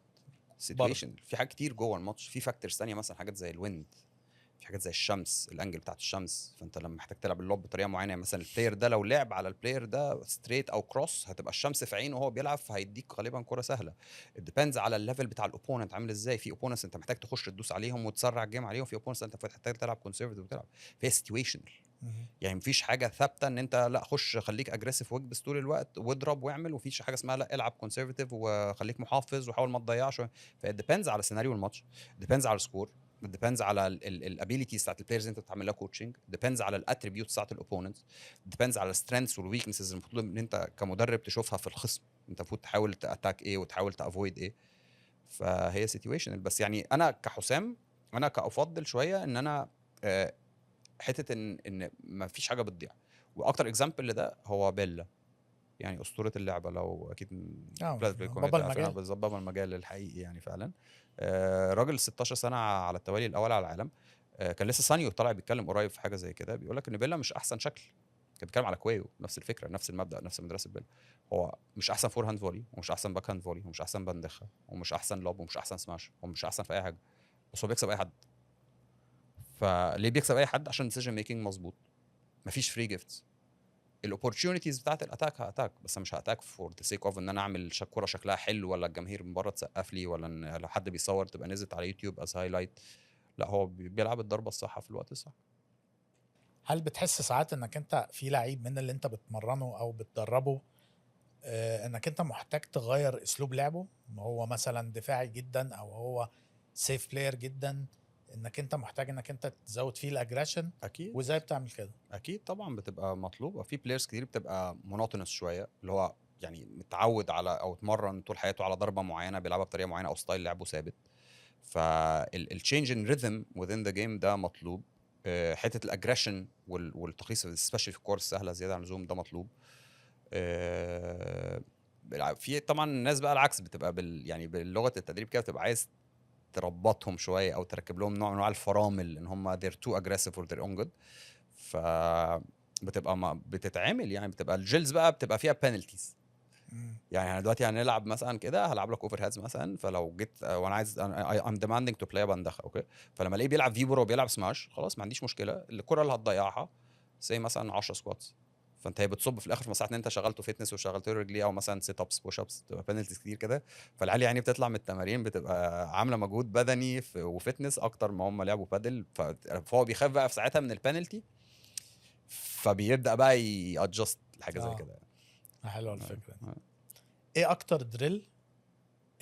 situation، في حاجات كتير جوه الماتش، في factors ثانيه، مثلا حاجات زي ال wind، في حاجات زي الشمس، ال angle بتاعت الشمس، فانت لما محتاج تلعب ال lob بطريقة معينه، يعني مثلا ال player ده لو لعب على ال player ده straight او cross هتبقى الشمس في عينه وهو بيلعب، فهيديك غالبا كره سهله. depends على ال level بتاع ال opponent عامل ازاي. في opponents انت محتاج تخش تدوس عليهم وتسرع ال game عليهم، في opponents انت محتاج تلعب conservative وتلعب. فهي situational، يعني مفيش حاجة ثابتة ان انت لا خش خليك aggressive واكبس طول الوقت واضرب واعمل، ومفيش حاجة اسمها لا العب conservative وخليك محافظ وحاول ما تضيعش. ف depends على سيناريو الماتش، depends على ال score، depends على ال abilities بتاعت ال players انت بتعمل لها coaching، depends على ال attributes بتاعت ال opponents، depends على ال strengths وال weaknesses المفروض ان انت كمدرب تشوفها في الخصم، انت المفروض تحاول ت attack ايه وتحاول ت avoid ايه. فهي situational. بس يعني انا كحسام انا كافضل شوية ان انا حتة ان ما فيش حاجة بتضيع. واكتر example لده هو بيلا، يعني اسطورة اللعبه، لو اكيد بابا المجال. بالظبط، بابا المجال الحقيقي يعني فعلا. راجل 16 سنة على التوالي الاول على العالم. كان لسه سانيو طالع بيتكلم قريب في حاجة زي كده، بيقول لك ان بيلا مش احسن شكل، كان بيتكلم على كويو، نفس الفكرة نفس المبدا نفس مدرسه بيلا. هو مش احسن forehand volley، ومش احسن backhand volley، ومش احسن بندخه، ومش احسن lob، ومش احسن سماش، ومش احسن في اي حاجة، بس هو بيكسب اي حد. فليه بيكسب اي حد؟ عشان decision making مظبوط، مفيش free gifts. ال opportunities بتاعت ال attack ه attack، بس مش ه attack for the sake of ان انا اعمل كورة شكلها حلو، ولا الجماهير من بره تسقف لي، ولا ان لو حد بيصور تبقى نزلت على يوتيوب as highlight. لا، هو بيلعب الضربة الصح في الوقت الصح. هل بتحس ساعات انك انت في لعيب من اللي انت بتمرنه او بتدربه انك انت محتاج تغير اسلوب لعبه؟ هو مثلا دفاعي جدا او هو safe player جدا، انك انت محتاج انك انت تزود فيه ال aggression؟ اكيد. وازاي بتعمل كده؟ اكيد طبعا بتبقى مطلوبه. في players كتير بتبقى monotonous شويه، اللي هو يعني متعود على او اتمرن طول حياته على ضربه معينة بيلعبها بطريقة معينة او style لعبه ثابت، فال change in rhythm within the game ده مطلوب. حتة ال aggression والتخليص especially في الكور السهلة زيادة عن اللزوم ده مطلوب. في طبعا الناس بقى العكس، بتبقى يعني باللغة التدريب كده بتبقى عايز تربطهم شوية او تركب لهم نوع من انواع الفرامل ان هم they're too aggressive for their own good. ف بتبقى ما بتتعمل يعني بتبقى ال drills بقى بتبقى فيها penalties. يعني احنا دلوقتي هنلعب مثلا كده، هلعب لك overheads مثلا، فلو جيت وانا عايز I'm demanding to play bandeja، okay، فلما الاقيه بيلعب víbora وبيلعب سماش، خلاص ما عنديش مشكله، الكره اللي هتضيعها زي مثلا 10 squats، فانت هي بتصب في الاخر في مساحة ان انت شغلته fitness وشغلت له رجليه، او مثلا sit ups، push ups، تبقى penalties كتير كده. فالعيال يعني بتطلع من التمارين بتبقى عامله مجهود بدني و fitness اكتر ما هم لعبوا بادل، فهو بيخاف بقى في ساعتها من البنالتي، فبيبدا بقى ي adjust لحاجة زي كده. حلوة الفكرة دي. ايه اكتر drill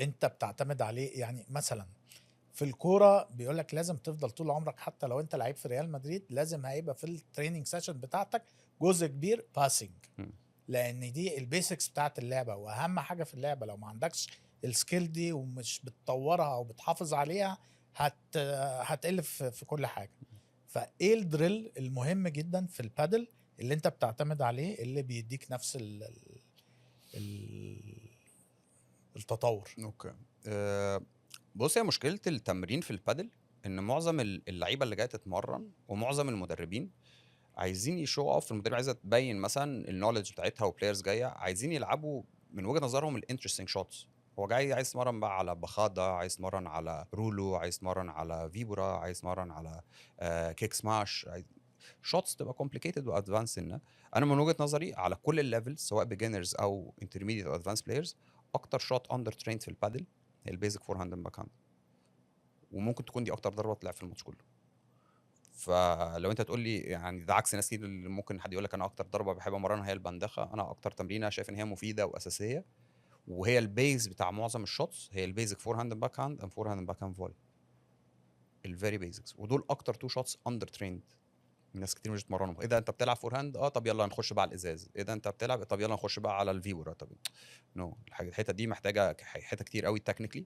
انت بتعتمد عليه؟ يعني مثلا في الكورة بيقول لك لازم تفضل طول عمرك، حتى لو انت لعيب في ريال مدريد، لازم هيبقى في ال training session بتاعتك جزء كبير passing، لان دي ال basics بتاعت اللعبة واهم حاجة في اللعبه. لو ما عندكش ال skill دي ومش بتطورها او بتحافظ عليها هتقل في كل حاجه. فايه ال drill المهم جدا في البادل اللي انت بتعتمد عليه، اللي بيديك نفس ال التطور؟ okay، بص، هي مشكلة التمرين في البادل ان معظم اللعيبة اللي جاية تتمرن ومعظم المدربين عايزين ي show off. المدرب عايزه تبين مثلا ال knowledge بتاعتها، و players جاية عايزين يلعبوا من وجهه نظرهم ال interesting shots. هو جاي عايز يتمرن بقى على bajada، عايز يتمرن على rulo، عايز يتمرن على víbora، عايز يتمرن على kick smash، shots تبقى complicated و advanced. انا من وجهه نظري على كل ال levels، سواء beginners او intermediate او advanced players، اكتر shot under trained في البادل هي ال basic forehand and backhand، وممكن تكون دي اكتر ضربه تلعب في الماتش كله. فلو انت تقول لي يعني ده عكس ناس كتير اللي ممكن حد يقول لك انا اكتر ضربه بحب امرنها هي ال bandeja، انا اكتر تمرينه شايف ان هي مفيدة واساسية وهي ال base بتاع معظم ال shots هي ال basic forehand backhand and forehand backhand volley، ال very basics، ودول اكتر two shots under trained. ناس كتير مش بتمرنهم. ايه ده، انت بتلعب forehand؟ اه، طب يلا نخش بقى على الازاز. ايه ده، انت بتلعب؟ طب يلا نخش بقى على ال víbora. طب no، الحتة دي محتاجه حتة كتير قوي technically،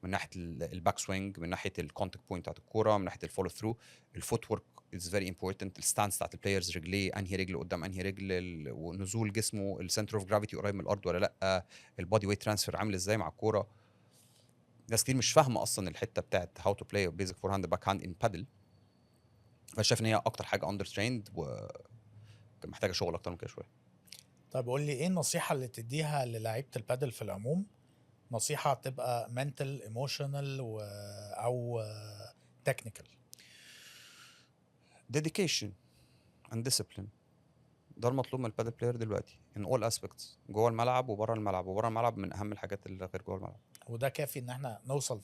من ناحية ال back swing، من ناحية ال contact point بتاعت الكوره، من ناحية ال follow through، ال footwork is very important، ال stance بتاعت ال players، رجليه انهي رجل قدام انهي رجل، ونزول جسمه، ال center of gravity قريب من الارض ولا لا، ال body weight transfer عامل ازاي مع الكوره. ناس كتير مش فاهمه اصلا الحتة بتاعت how to play basic forehand backhand in padel. فشايف ان هي اكتر حاجة under trained ومحتاجة شغل اكتر من كده شويه. طيب قول لي ايه النصيحة اللي تديها للعيبة البادل في العموم؟ نصيحة تبقى mental، emotional او technical. dedication and discipline، ده المطلوب من ال padel player دلوقتي in all aspects، جوه الملعب وبره الملعب، وبره الملعب من اهم الحاجات اللي غير جوه الملعب. وده كافي ان احنا نوصل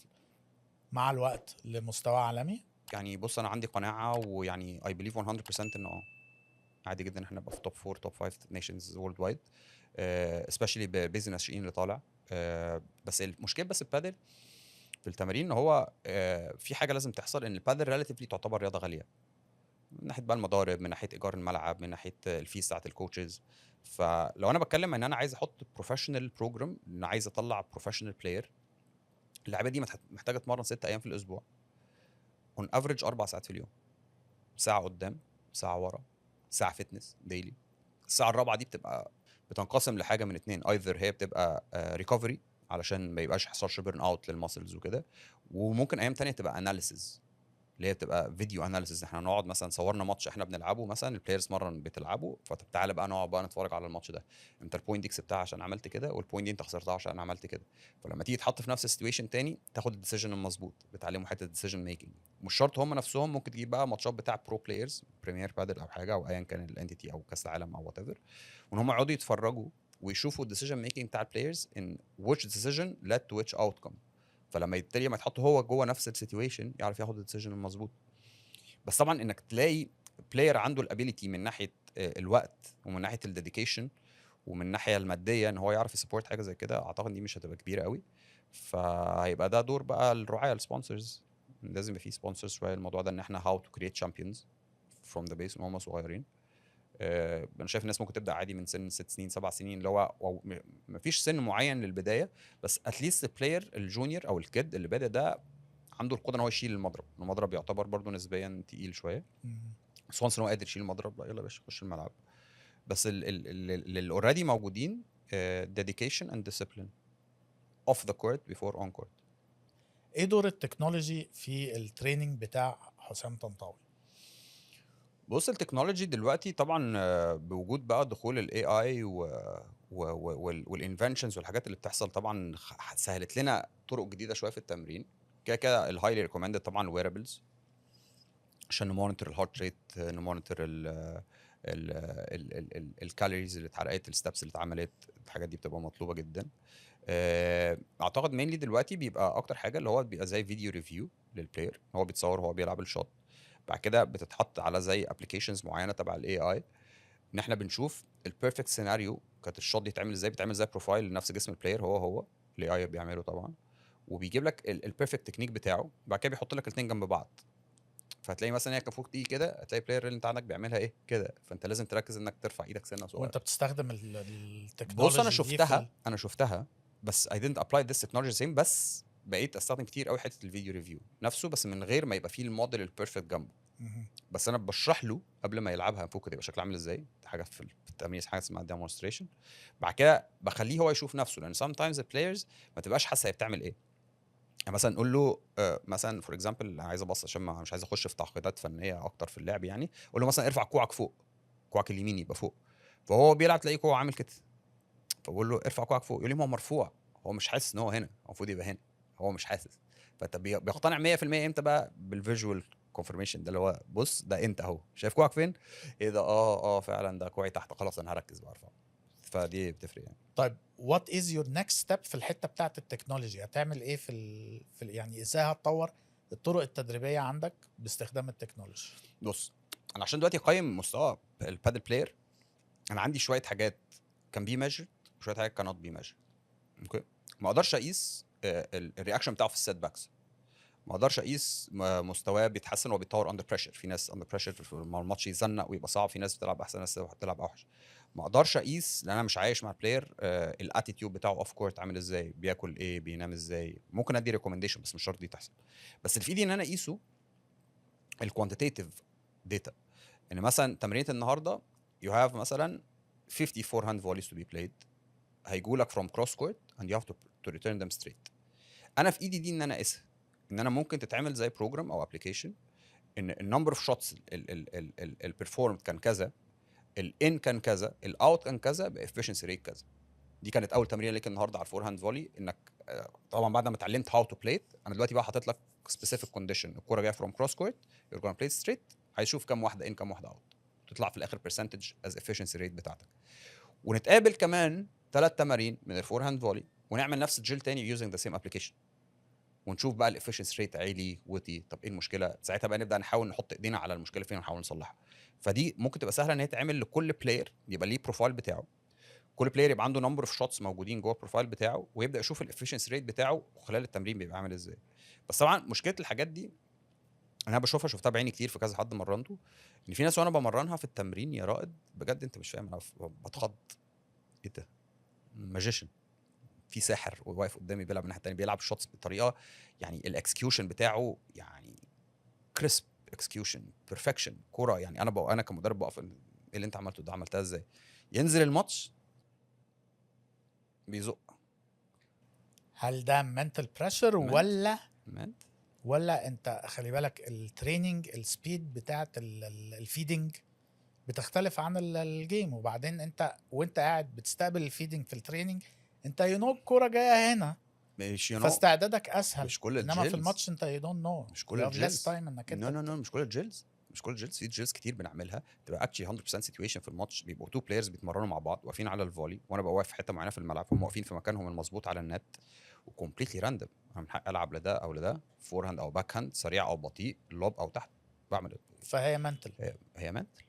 مع الوقت لمستوى عالمي؟ يعني بص، انا عندي قناعة ويعني I believe 100% انه عادي جدا ان احنا نبقى في top 4، top 5 nations worldwide، especially ب base الناشئين اللي طالع. بس المشكلة بس البادل في التمارين ان هو في حاجة لازم تحصل، ان ال padel relatively تعتبر رياضة غاليه، من ناحية بقى المضارب، من ناحية ايجار الملعب، من ناحية ال fees بتاعت ال coaches. فلو انا بتكلم ان انا عايز احط professional program، ان عايز اطلع professional player، اللعيبة دي محتاجه تتمرن 6 ايام في الاسبوع، on average 4 ساعات في اليوم، ساعة قدام، ساعة ورا، ساعة fitness daily. الساعة الرابعة دي بتبقى بتنقسم لحاجة من اتنين، either هي بتبقى recovery علشان ما يبقاش يحصلش burn out لل muscles وكده، وممكن ايام تانية تبقى analysis. اللي هي بتبقى video analysis. احنا نقعد مثلا صورنا ماتش احنا بنلعبه مثلا، ال players مرة بتلعبه، فطب تعالى بقى نقعد بقى نتفرج على الماتش ده، انت ال point دي كسبتها عشان عملت كده، وال point دي انت خسرتها عشان عملت كده. فلما تيجي تحط في نفس ال situation تاني تاخد ال decision المظبوط. بتعلمه حتة ال decision making. مش شرط هم نفسهم، ممكن تجيب بقى ماتشات بتاع pro players، Premier Padel او حاجه، او ايا كان ال entity او كاس العالم او whatever، وان هم يقعدوا يتفرجوا ويشوفوا ال decision making بتاع ال players، in which decision led to which outcome. فلما يبتدي ما يتحط هو جوه نفس ال situation يعرف ياخد ال decision المظبوط. بس طبعا انك تلاقي player عنده ال ability من ناحية الوقت ومن ناحية ال dedication ومن الناحية المادية ان هو يعرف ي support حاجة زي كده، اعتقد دي مش هتبقى كبيرة قوي. فهيبقى ده دور بقى الرعايه، ال sponsors. لازم يبقى في sponsors شوية الموضوع ده، ان احنا how to create champions from the base من هم صغيرين. انا شايف الناس ممكن تبدا عادي من سن 6 سنين، 7 سنين، اللي هو أو مفيش سن معين للبدايه، بس at least ال player ال junior او ال kid اللي بادئ ده عنده القدرة ان هو يشيل المضرب. المضرب يعتبر برضو نسبيا تقيل شويه، بس once ان هو قادر يشيل المضرب، لا يلا يا باشا خش الملعب. بس اللي already موجودين، dedication and discipline off the court before on court. ايه دور ال technology في ال training بتاع حسام طنطاوي؟ بص، ال technology دلوقتي طبعا بوجود بقى دخول ال AI وال inventions والحاجات اللي بتحصل، طبعا سهلت لنا طرق جديدة شوية في التمرين. كده كده ال highly recommended طبعا ال wearables، عشان ن monitor ال heart rate، ن monitor ال calories اللي اتحرقت، ال steps اللي اتعملت. الحاجات دي بتبقى مطلوبه جدا. اعتقد mainly دلوقتي بيبقى اكتر حاجة اللي هو بيبقى زي video review لل player، هو بيتصور هو بيلعب ال shot، بعد كده بتتحط على زي applications معينة تبع ال AI، ان احنا بنشوف ال perfect scenario كانت ال shot دي تعمل ازاي. بتعمل زي profile لنفس جسم ال player، هو هو ال AI بيعمله طبعا، وبيجيب لك ال perfect technique بتاعه. بعد كده بيحط لك الاثنين جنب بعض، فهتلاقي مثلا هي كان المفروض تيجي كده، هتلاقي ال player اللي انت عندك بيعملها ايه كده، فانت لازم تركز انك ترفع ايدك سنة صغيره. وانت بتستخدم ال technology بص، انا دي في شفتها، انا شفتها، بس I didn't apply this technology same. بس بقيت استخدم كتير قوي حتة ال video review نفسه، بس من غير ما يبقى فيه ال model ال perfect جنبه. بس انا بشرح له قبل ما يلعبها المفروض يبقى شكلها عامل ازاي. دي حاجة في التمرين، حاجة اسمها demonstration. بعد كده بخليه هو يشوف نفسه، لان sometimes the players ما تبقاش حاسه هي بتعمل ايه. يعني مثلا نقول له مثلا for example، عايز ابص عشان ما مش عايز اخش في تعقيدات فنية اكتر في اللعب، يعني قول له مثلا ارفع كوعك فوق، كوعك اليمين يبقى فوق. فهو بيلعب تلاقيه كوعه عامل كده، فبقول له ارفع كوعك فوق، يقول لي ما هو مرفوع. هو مش حاسس ان هو هنا، هو المفروض يبقى هنا، هو مش حاسس. فانت بيقتنع 100% امتى بقى؟ بال visual confirmation ده، اللي هو بص ده انت اهو، شايف كوعك فين؟ ايه ده؟ اه فعلا ده كوعي تحت، خلاص انا هركز بقى ارفع. فدي بتفرق يعني. طيب، what is your next step في الحتة بتاعت ال technology؟ هتعمل ايه في ال يعني ازاي هتطور الطرق التدريبية عندك باستخدام ال technology؟ بص، انا عشان دلوقتي اقيم مستوى ال padel player، انا عندي شوية حاجات can be measured وشوية حاجات كانوت بي ميجرد. okay، ما اقدرش اقيس ال reaction بتاعه في ال setbacks، ما اقدرش اقيس مستواه بيتحسن وبيتطور under pressure. في ناس under pressure في الماتش يزنق ويبقى صعب، في ناس بتلعب احسن، ناس بتلعب اوحش. ما اقدرش اقيس، لان انا مش عايش مع ال player، ال attitude بتاعه off court عامل ازاي، بياكل ايه، بينام ازاي. ممكن ادي recommendation بس مش شرط دي تحصل. بس اللي في ايدي ان انا اقيسه ال quantitative data، ان مثلا تمرينه النهارده you have مثلا 50 forehand volleys to be played، هيجوا لك from cross court and you have to return them straight. انا في ايدي دي ان انا اقيسها، ان انا ممكن تتعمل زي program او application ان ال number of shots ال performed كان كذا، ال in كان كذا، ال out كان كذا، ب efficiency rate كذا. دي كانت اول تمرين ليك النهارده على ال forehand volley، انك طبعا بعد ما اتعلمت how to play، انا دلوقتي بقى حاطط لك specific condition، الكورة جاية from cross court، you're gonna play straight، هيشوف كام واحدة in، كام واحدة out، تطلع في الاخر percentage as efficiency rate بتاعتك. ونتقابل كمان ثلاث تمارين من ال forehand volley ونعمل نفس ال drill تاني using the same application، ونشوف بقى ال efficiency rate عالي، وطي، طب ايه المشكله؟ ساعتها بقى نبدا نحاول نحط ايدينا على المشكلة فين ونحاول نصلحها. فدي ممكن تبقى سهلة ان هي تعمل لكل player، يبقى ليه profile بتاعه، كل player يبقى عنده number of shots موجودين جوه ال profile بتاعه، ويبدا يشوف ال efficiency rate بتاعه خلال التمرين بيبقى عامل ازاي. بس طبعا مشكلة الحاجات دي انا بشوفها، شفتها بعيني كتير في كذا حد مرنته، ان في ناس وانا بمرنها في التمرين، يا رائد بجد انت مش فاهم، انا بتخض، ايه ده؟ magician، في ساحر واقف قدامي بيلعب من الناحية الثانية، بيلعب shots بطريقة يعني ال execution بتاعه يعني crisp execution، perfection كوره. يعني انا كمدرب بقف، ايه اللي انت عملته ده؟ عملتها ازاي؟ ينزل الماتش بيزق. هل ده mental pressure ولا ment ولا انت خلي بالك ال training ال speed بتاعت ال feeding بتختلف عن ال game. وبعدين انت وانت قاعد بتستقبل ال feeding في ال training انت you know الكورة جاية هنا، مش you know فاستعدادك اسهل. مش كل انما في ال drills. الماتش انت you don't know، مش كل ال drills. time انك no انت no no، مش كل ال drills، مش كل ال drills. في drills كتير بنعملها تبقى actually 100% situation في الماتش، بيبقوا two players بيتمرنوا مع بعض واقفين على ال volley، وانا ببقى واقف في حتة معينة في الملعب، هم واقفين في مكانهم المظبوط على ال net و completely random. انا من حقي العب لده او لده، forehand او backhand، سريع او بطيء، lob او تحت، بعمل إيه؟ فهي mental. هي mental.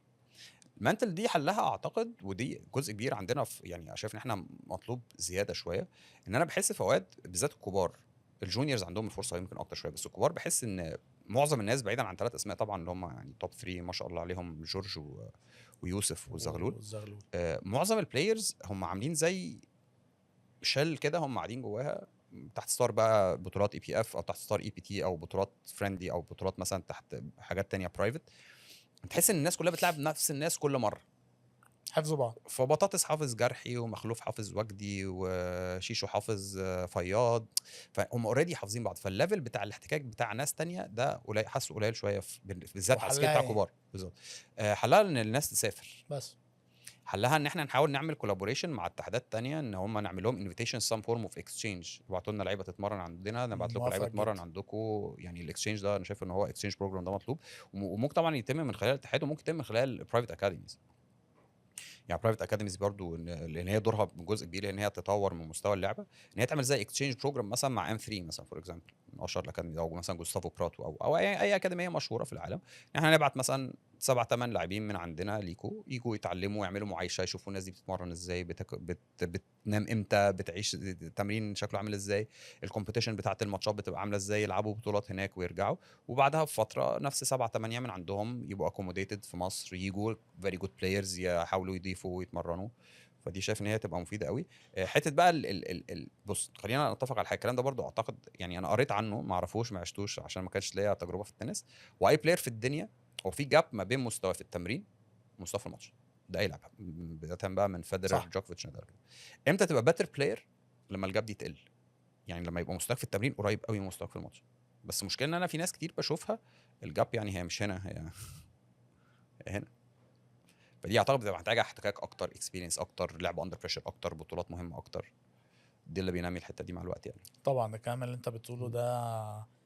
ال mental دي حلها اعتقد، ودي جزء كبير عندنا في يعني شايف ان احنا مطلوب زيادة شويه، ان انا بحس في اوقات بالذات الكبار، ال juniors عندهم الفرصة يمكن اكتر شويه، بس الكبار بحس ان معظم الناس بعيدا عن ثلاث اسماء طبعا اللي هم يعني top 3 ما شاء الله عليهم، جورج ويوسف وزغلول. والزغلول. معظم ال players هم عاملين زي shell كده، هم قاعدين جواها تحت ستار بقى بطولات EPF او تحت ستار EPT او بطولات friendly او بطولات مثلا تحت حاجات تانية private. تحس ان الناس كلها بتلعب نفس الناس كل مرة، حفظوا بعض. فبطاطس حافظ جرحي، ومخلوف حافظ وجدي، وشيشو حافظ فياض، فهم already حافظين بعض. فال level بتاع الاحتكاك بتاع ناس تانية ده قليل، حاسه قليل شوية في بالذات على ال scale وحلها بتاع إيه؟ كبار بالظبط. حلها ان الناس تسافر بس. حلها ان احنا نحاول نعمل collaboration مع اتحادات تانية، ان هم نعمل لهم invitation، some form of exchange، يبعتوا لنا لعيبة تتمرن عندنا، نبعت لكم لعيبة موافق تتمرن جدا. عندكم. يعني ال exchange ده انا شايف ان هو exchange program ده مطلوب، وممكن طبعا يتم من خلال الاتحاد، وممكن يتم من خلال private academies. يعني private academies برضو لان هي دورها جزء كبير ان هي تطور من مستوى اللعبه، ان هي تعمل زي exchange program مثلا مع M3 مثلا for example، من اشهر ال academy، او مثلا جوستافو براتو او اي اكاديمية مشهورة في العالم. احنا نبعت مثلا سبع ثمان لاعبين من عندنا ليكو، يجوا يتعلموا، يعملوا معايشه، يشوفوا الناس دي بتتمرن ازاي، بتنام امتى، بتعيش التمرين شكله عامل ازاي، ال competition بتاعه الماتشات بتبقى عامله ازاي، يلعبوا بطولات هناك ويرجعوا، وبعدها بفترة نفس سبعة ثمانية من عندهم يبقوا accommodated في مصر، يجوا very good players، يحاولوا يضيفوا ويتمرنوا. فدي شايف ان هي تبقى مفيدة قوي. حتة بقى ال ال ال ال بص خلينا نتفق على حاجه، الكلام ده برضو اعتقد يعني انا قريت عنه، ما اعرفوش، ما عشتوش عشان ما كانش ليا تجربه في التنس. واي player في الدنيا هو في gap ما بين مستواه في التمرين ومستواه في الماتش، ده اي لاعب، بداية بقى من فيدرر، جوكوفيتش، نادال. امتى تبقى better player؟ لما ال gap دي تقل، يعني لما يبقى مستواك في التمرين قريب قوي من مستواك في الماتش. بس المشكلة ان انا في ناس كتير بشوفها ال gap يعني هي مش هنا، هي هنا. فدي اعتقد بتبقى محتاجه احتكاك اكتر، experience اكتر، لعب under pressure اكتر، بطولات مهمة اكتر. دي اللي بينمي الحتة دي مع الوقت يعني. طبعا الكلام اللي انت بتقوله ده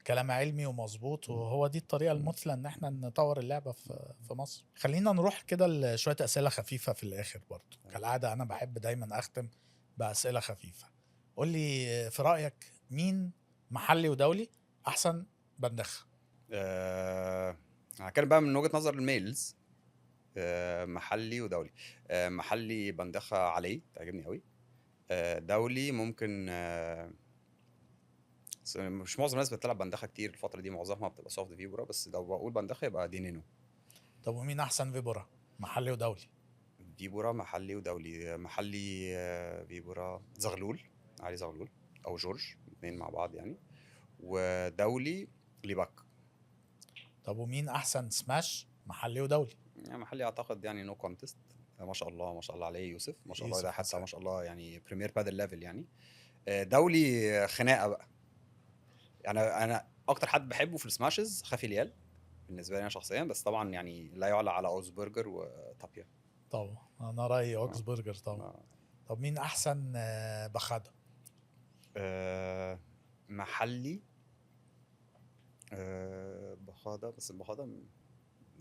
كلام علمي ومظبوط، وهو دي الطريقة المثلى ان احنا نطور اللعبة في مصر. خلينا نروح كده لشويه اسئلة خفيفة في الاخر برضو. كالعادة انا بحب دايما اختم باسئلة خفيفه. قول لي في رايك مين محلي ودولي احسن bandeja؟ هتكلم بقى من وجهه نظر ال males. محلي ودولي. محلي bandeja علي تعجبني قوي. دولي ممكن، بس مش معظم الناس بتلعب bandeja كتير الفترة دي، معظمها بتبقى soft vibora، بس لو بقول bandeja يبقى دينينو. طب ومين احسن vibora محلي ودولي؟ vibora محلي ودولي، محلي vibora زغلول، علي زغلول او جورج، الاثنين مع بعض يعني. ودولي ليباك. طب ومين احسن سماش محلي ودولي؟ يعني محلي اعتقد يعني no contest، ما شاء الله، ما شاء الله عليه يوسف، ما شاء الله. يوسف ده حتى حسن. ما شاء الله يعني Premier Padel level يعني. دولي خناقه بقى. انا اكتر حد بحبه في ال smashes خافي ليال بالنسبة لي انا شخصيا، بس طبعا يعني لا يعلى على اوزبرجر وتابيا. طبعا انا رايي اوكسبرجر طبعا. طب مين احسن bajada؟ محلي bajada، بس ال bajada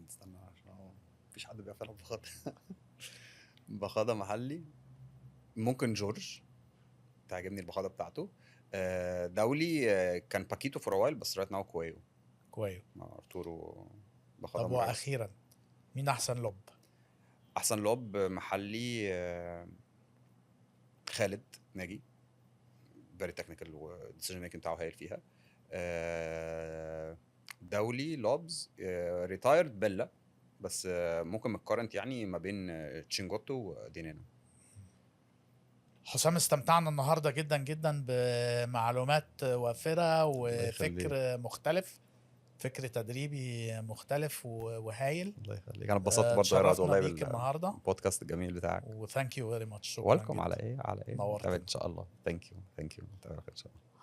استنى عشان هو مفيش حد بيعرف يلعب bajada. bajada محلي ممكن جورج، تعجبني ال bajada بتاعته. دولي كان باكيتو for a while، بس right now كويو. كويو. ارتورو bajada طب مرعب. واخيرا مين احسن lob؟ احسن lob محلي خالد ناجي، very technical وال decision making بتاعه هايل فيها. دولي lobs retired بيلا، بس ممكن من ال current يعني ما بين تشينجوتو ودينينو. حسام، استمتعنا النهارده جدا جدا بمعلومات وافرة الله يخليك. وفكر مختلف، فكر تدريبي مختلف وهايل. الله يخليك، انا اتبسطت برضه يا راد اتشرفنا والله بيك النهارده. بالبودكاست الجميل بتاعك. و thank you very much، شكرا welcome. جدا. على ايه، على ايه. نورتنا. ان شاء الله. thank you، thank you، ان شاء الله.